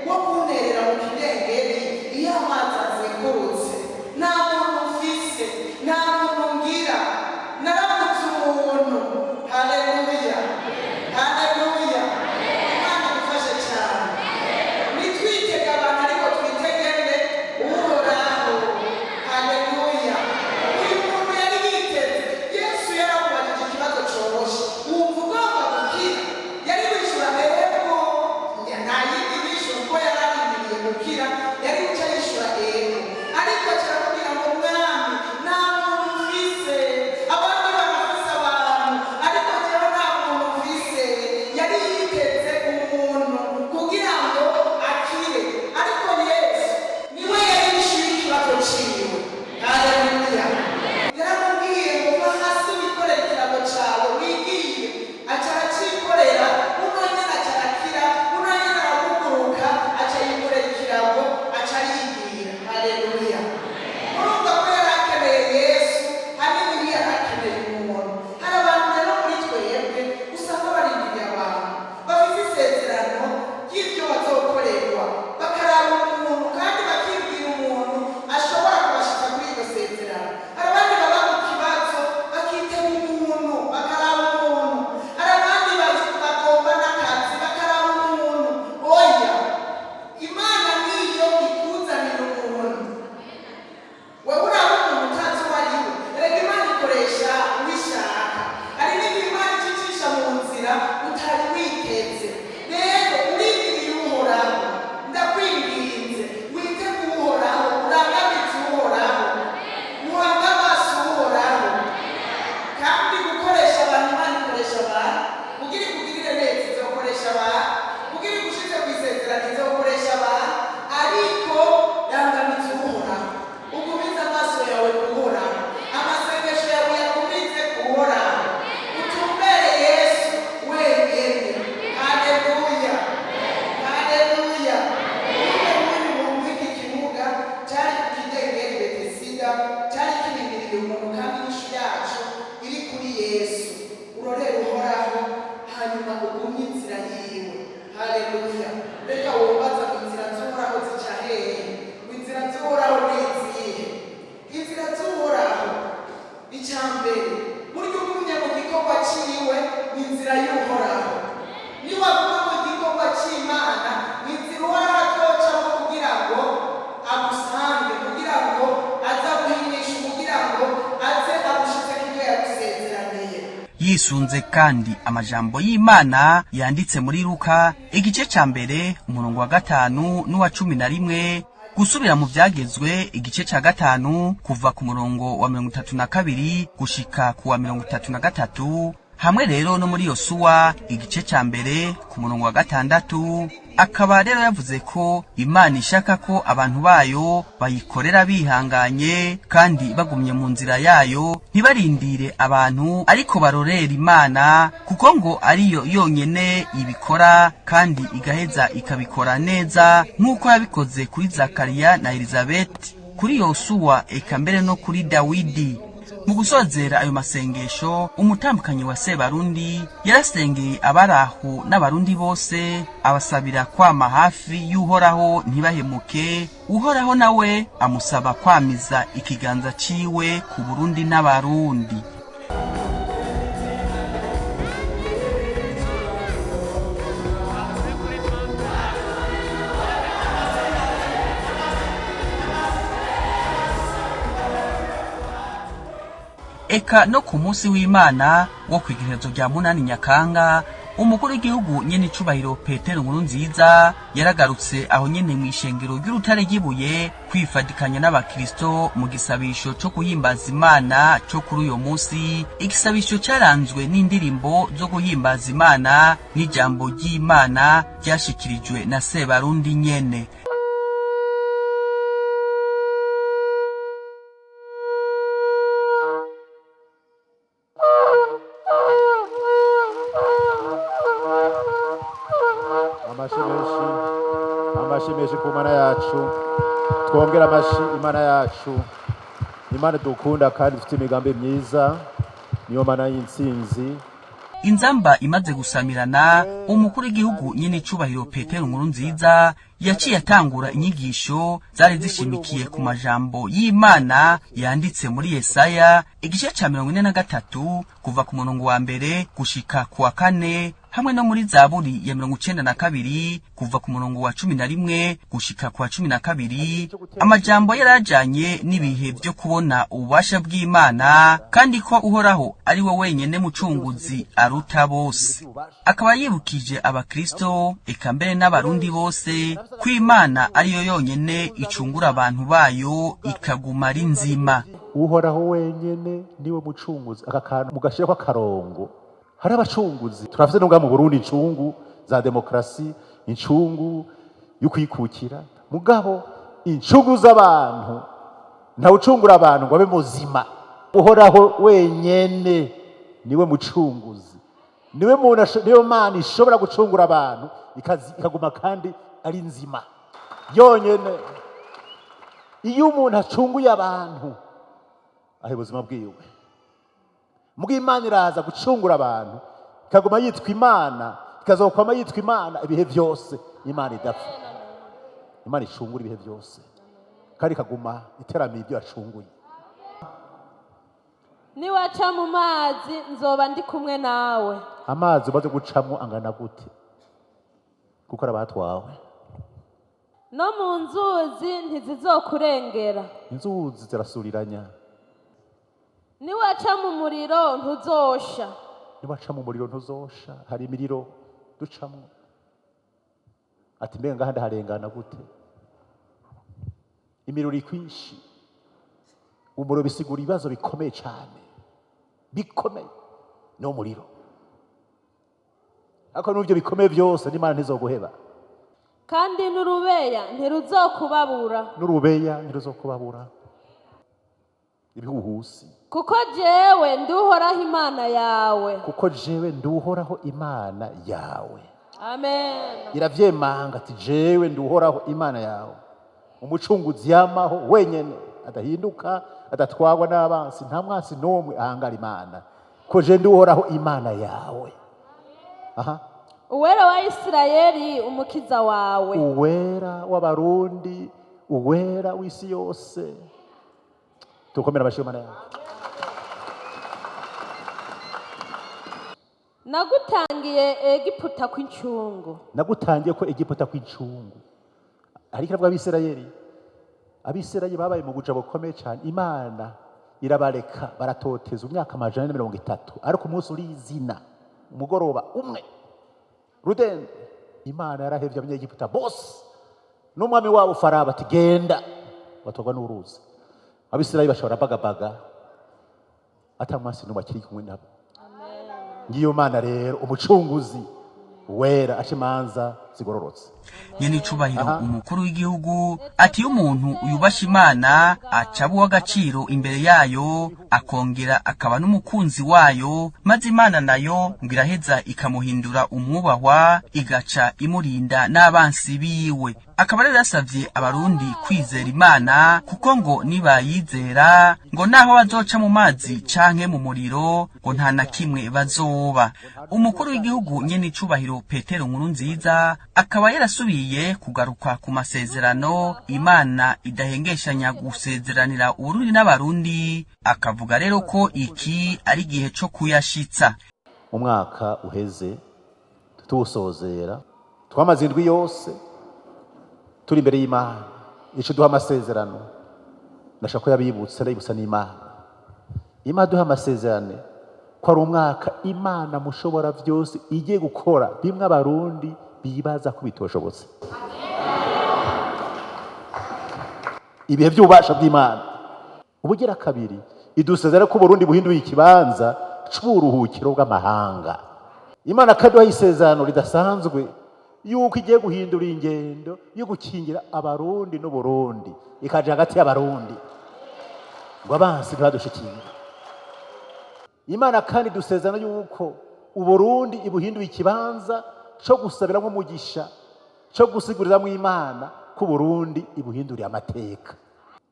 wo kunterera mu kidengeri iyo amazi azengurutse, nta muntu mfise, nta muntu ngira, naramutse umuntu. Haleluya, haleluya! Imana idufashe cyane. Nitwitege abantu, ariko twitegere Uhoraho. Haleluya! Uyu muntu yari yiteze Yesu. Yaramubajije ikibazo coroshe: "Wumva ugomba gukira?" Yari wishyura ego, nta yindi nyishu, kuko yari arindiriye gukira, yari guca yishyura ego. Ariko kiramubwira ngo: "Mwami, nta muntu mfise, abandi barafise abantu, ariko jewe nta muntu mfise." Yari yiteze umuntu kugira ngo akire, ariko Yesu niwe yari yishyuye ikibazo ciwe. Haleluya! Yaramubwiye ngo: "Va hasi, wikorere ikirago cawe wigire." Aca aracikorera buno nyene, aca arakira buno nyene, arahuguruka, aca yikorera ikirago, aca arigira. Haleluya! Murumva ko yari akeneye Yesu hanini, ntiyari akeneye umuntu. Hari abantu rero muri twebwe usanga barindiriye abantu, bafite isezerano ry'ibyo bazokorerwa, bakaraba umuntu kandi bakibwira umuntu ashobora kubashitsa kuri iryo sezerano. Hari abandi baba mu kibazo bakitega umuntu, bakaraba umuntu. Hari abandi bagomba n'akazi, bakaraba umuntu. Oya, Imana niyo ikuzanira umuntu. Wewe uraba umuntu utazi uwo ari we. Erega Imana ikoresha uwishaka. Hari n'igihe Imana icicisha mu nzira utari witeze. Rero urindiriye Uhoraho, ndakwinginze witege Uhoraho, urangamize Uhoraho, uhange amaso Uhoraho. Kandi gukoresha abantu, Imana ikoresha abantu kugira ikugirire neza, izokoresha abantu kugira igushize ku isezerano, izokoresha abantu. Ariko rangamiza Uhoraho, ugumize amaso yawe kuhoraho, amasengesho yawe uyagumize kuhoraho, utumbere Yesu wenyene. Haleluya, haleluya! Uve muri muntu, iki kibuga cyari ku kidengeri Betesida cyari kirindiriye umuntu, kandi inyishu yacu iri kuri Yesu. Urorere Uhoraho, hanyuma ugumye inzira yiwe. Haleluya! Reka wumbaza ngo: "Inzira z'Uhoraho zica hehe?" Ngo inzira z'Uhoraho ni izihe? Inzira z'Uhoraho, icya mbere, burya ugumye mu gikorwa ciwe ni inzira y'Uhoraho. Niwaguma mu gikorwa c'Imana, ni inzira Uhoraho azocamo kugira ngo agusange, kugira ngo aze aguhinyishe, kugira ngo aze agushitseko ibyo yagusezeraniye.
Yisunze kandi amajambo y'Imana yanditse muri Luka igice ca 1 umurongo wa 5 n'uwa 11, gusubira mu Vyagezwe igice ca 5 kuva ku murongo wa 32 gushika ku wa 33, hamwe rero no muri Yosuwa igice ca 1 ku murongo wa 6, akaba rero yavuze ko Imana ishaka ko abantu bayo bayikorera bihanganye kandi bagumye mu nzira yayo, ntibarindire abantu, ariko barorera Imana, kuko ngo ariyo yonyene ibikora kandi igaheza ikabikora neza, nk'uko yabikoze kuri Zakariya na Elizabeth, kuri Yosuwa, eka mbere no kuri Dawidi. Mu gusozera ayo masengesho, umutambukanyi wa Sebarundi yarasengeye abaraho n'Abarundi bose, abasabira kwama hafi y'Uhoraho ntibahemuke. Uhoraho nawe amusaba kwamiza ikiganza ciwe ku Burundi n'Abarundi. Eka no ku munsi w'Imana wo kw'igerezo rya 8 Nyakanga, umukuru w'igihugu nyene icubahiro Petero Nkurunziza yaragarutse aho nyene mw'ishengero ry'Urutare ry'ibuye kwifadikanya n'abakristo mu gisabisho co guhimbaza Imana co kuri uyo munsi. Igisabisho caranzwe n'indirimbo zo guhimbaza Imana n'ijambo ry'Imana ryashikirijwe na Sebarundi nyene.
Amashi menshi ku Mana yacu, twongera amashi Imana yacu, Imana dukunda kandi dufite imigambi myiza, niyo Mana y'intsinzi.
Inzamba imaze gusamirana, umukuru w'igihugu nyene icubahiro Petero Nkurunziza yaciye atangura inyigisho zari zishimikiye ku majambo y'Imana yanditse muri Yesaya igice ca 43 kuva ku murongo wa 1 gushika ku wa 4, hamwe no muri Zaburi ya 92 kuva ku murongo wa 11 gushika ku wa 12. Amajambo yarajanye n'ibihe byo kubona ububasha bw'Imana, kandi ko Uhoraho ari we wenyene mucunguzi aruta bose. Akaba yibukije abakristo eka mbere n'abarundi bose ko Imana ariyo yonyene icungura abantu bayo ikaguma ari nzima.
Uhoraho wenyene niwe mucunguzi. Aka kantu mugashirako akarongo. Hari abacunguzi turafite n'ubwa mu Burundi, incungu za demokrasi, incungu y'ukwikukira, mugabo incungu z'abantu, nta ucungura abantu ngo abe muzima. Uhoraho wenyene niwe mucunguzi, niwe muntu, niyo Mana ishobora gucungura abantu ikaguma kandi ari nzima yonyene. Iyo umuntu acunguye abantu ahe ubuzima bwiwe, muga Imana iraza gucungura abantu ikaguma yitwa Imana, ikazokwama yitwa Imana ibihe byose. Imana idapfa, Imana icungura ibihe byose kandi ikaguma iteramiye ibyo yacunguye.
Niwaca mu mazi nzoba ndi kumwe nawe.
Amazi umaze gucamwo angana gute? Kuko arabatwawe.
No mu nzuzi ntizizokurengera.
Inzuzi zirasuriranya.
Niwaca mu muriro ntuzosha.
Niwaca mu muriro ntuzosha. Hari imiriro ducamwo. Ati mbega ngaha ndaharengana gute? Imiriro iri kwinshi. Umuriro bisigura ibibazo bikomeye cyane, bikomeye no muriro. Ariko n'ibyo bikomeye byose n'Imana ntizoguheba.
Kandi n'urubeya ntiruzokubabura.
N'urubeya ntiruzokubabura. Ibihuhusi.
Kuko jewe nduhoraho Imana yawe.
Kuko jewe nduhoraho Imana yawe.
Amen.
Iravyemanga ati jewe nduhoraho Imana yawe. Umucunguzi yamaho wenyene, adahinduka, adatwagwa n'abansi, nta mwansi n'umwe ahangara Imana. Ko je nduhoraho Imana yawe. Aha.
Uwera wa Isirayeli umukiza wawe.
Uwera w'abarundi, uwera w'isi yose. Tukomera amashyi Imana yawe.
Nagutangiye Egiputa kw'incungu.
Nagutangiye ko Egiputa kw'incungu. Ariko aravuga Abisirayeli. Abisirayeli babaye mu buja bukomeye cyane. Imana irabareka baratoteza imyaka 430, ariko umunsi uri izina umugoroba umwe rudende Imana yarahevye abanyegiputa bose n'umwami wabo Farao ati genda, batogwa n'uruzi. Abisirayeli bashobora bagabaga ata mwasi n'umwe akiri kumwe nabo. Ngiyo Mana rero umucunguzi wera aca imanza zigororotse.
Nyene icubahiro umukuru w'igihugu ati iyo umuntu yubasha Imana aca aba uw'agaciro imbere yayo, akongera akaba n'umukunzi wayo, maze Imana nayo ngo iraheza ikamuhindura umwubahwa, igaca imurinda n'abansi biwe. Akaba rero yasavye abarundi kwizera Imana, kuko ngo nibayizera ngo naho bazoca mu mazi canke mu muriro ngo nta na kimwe bazoba. Umukuru w'igihugu nyene icubahiro Petero Nkurunziza akaba yarasubiye kugaruka ku masezerano Imana idahengeshanya gusezeranira Uburundi n'abarundi, akavuga rero ko iki ari igihe co kuyashitsa.
Umwaka uheze tuwusozera, twamaze indwi yose turi imbere y'Imana, ico duha amasezerano. Ndashaka ko yabibutsa, ndayibutsa n'Imana.
Imana duha amasezerano ko ari umwaka Imana mushobora byose igiye gukora bimwe Abarundi bibaza ko bitoshobotse. Ibihe by'ububasha bw'Imana. Ubugira kabiri, idusezera ko Burundi buhinduye ikibanza c'uburuhukiro bw'amahanga. Imana kaduha isezerano ridasanzwe yuko igiye guhindura ingendo yo gukingira Abarundi n'Uburundi, ikaja hagati y'Abarundi ngo abansi ntibadushikire. Imana kandi dusezerana yuko Uburundi ibuhinduye ikibanza co gusabiramwo umugisha, co gusiguriramwo Imana ko Burundi ibuhinduriye amateka.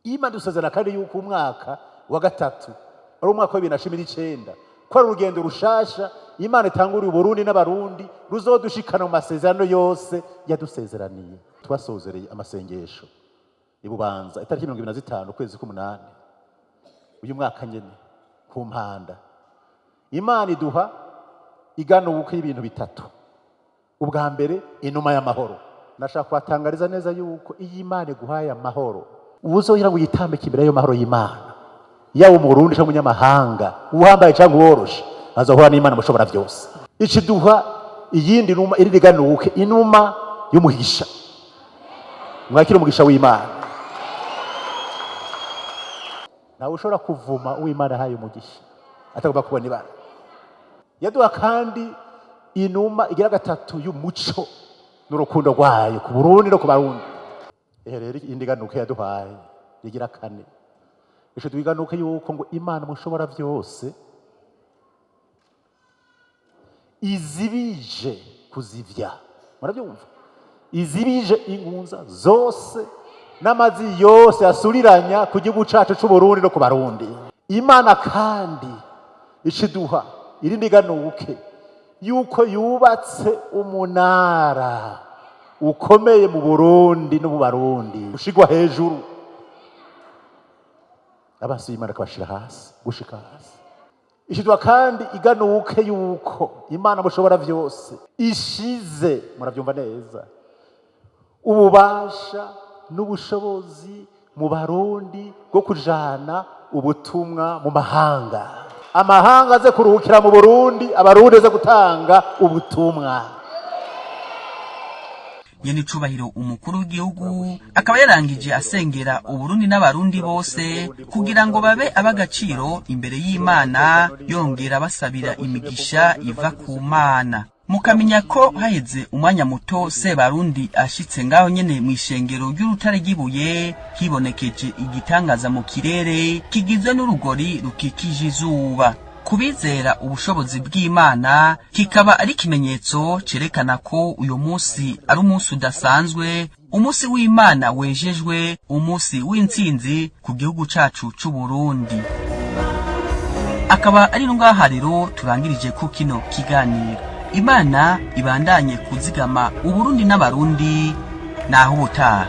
Imana dusezerana kandi yuko umwaka wa gatatu ari umwaka wa 2019, ko ari urugendo rushasha Imana itanguriye Uburundi n'Abarundi ruzodushikana mu masezerano yose yadusezeraniye. Twasozereye amasengesho ibubanza itariki 25 ukwezi k'umunani uyu mwaka nyene ku Mpanda. Imana iduha iganuka y'ibintu bitatu. Ubwa mbere, inuma y'amahoro. Nashaka kubatangariza neza yuko iyo Imana iguhaye amahoro, uzohera ngo uyitambike imbere y'ayo mahoro y'Imana, yaba Umurundi cyangwa umunyamahanga, uhambaye cyangwa uworoshe, azohura n'Imana mushobora byose. Ikiduha iyindi numa iri riganuke, inuma y'umugisha. Mwakire umugisha w'Imana. Ntawe ushobora kuvuma uw'Imana ahaye umugisha atagomba kubona ibara. Yaduha kandi inuma igira gatatu y'umuco n'urukundo rwayo ku Burundi no ku Barundi. Ehe rero indi ganuke yaduhaye rigira kane, ico twiganuke yuko ngo Imana mushobora byose izibije kuzivya. Murabyumva? Izibije ingunza zose n'amazi yose asuriranya ku gihugu cacu c'u Burundi no ku Barundi. Imana kandi ikiduha irindi ganuke yuko yubatse umunara ukomeye mu Burundi no mu Barundi, ushigwa hejuru, abansi b'Imana akabashira hasi gushika hasi. Ishidwa kandi iganuke yuko Imana mushobora byose ishize, murabyumva neza, ububasha n'ubushobozi mu Barundi bwo kujana ubutumwa mu mahanga. Amahanga aze kuruhukira mu Burundi, Abarundi aze gutanga ubutumwa.
Nyenicubahiro umukuru w'igihugu akaba yarangije asengera Uburundi n'Abarundi bose kugira ngo babe ab'agaciro imbere y'Imana, yongera basabira imigisha iva ku Mana. Mukamenya ko haheze umwanya muto Sebarundi ashitse ngaho nyene mw'ishengero ry'urutare ry'ibuye, hibonekeje igitangaza mu kirere kigizwe n'urugori rukikije izuba. Kubizera ubushobozi bw'Imana kikaba ari ikimenyetso cerekana ko uyu munsi ari umunsi udasanzwe, umunsi w'Imana wejejwe, umunsi w'intsinzi ku gihugu cacu c'u Burundi. Akaba ari ngaha rero turangirije ko kino kiganiro. Imana ibandanye kuzigama Uburundi n'Abarundi naho ubutaha.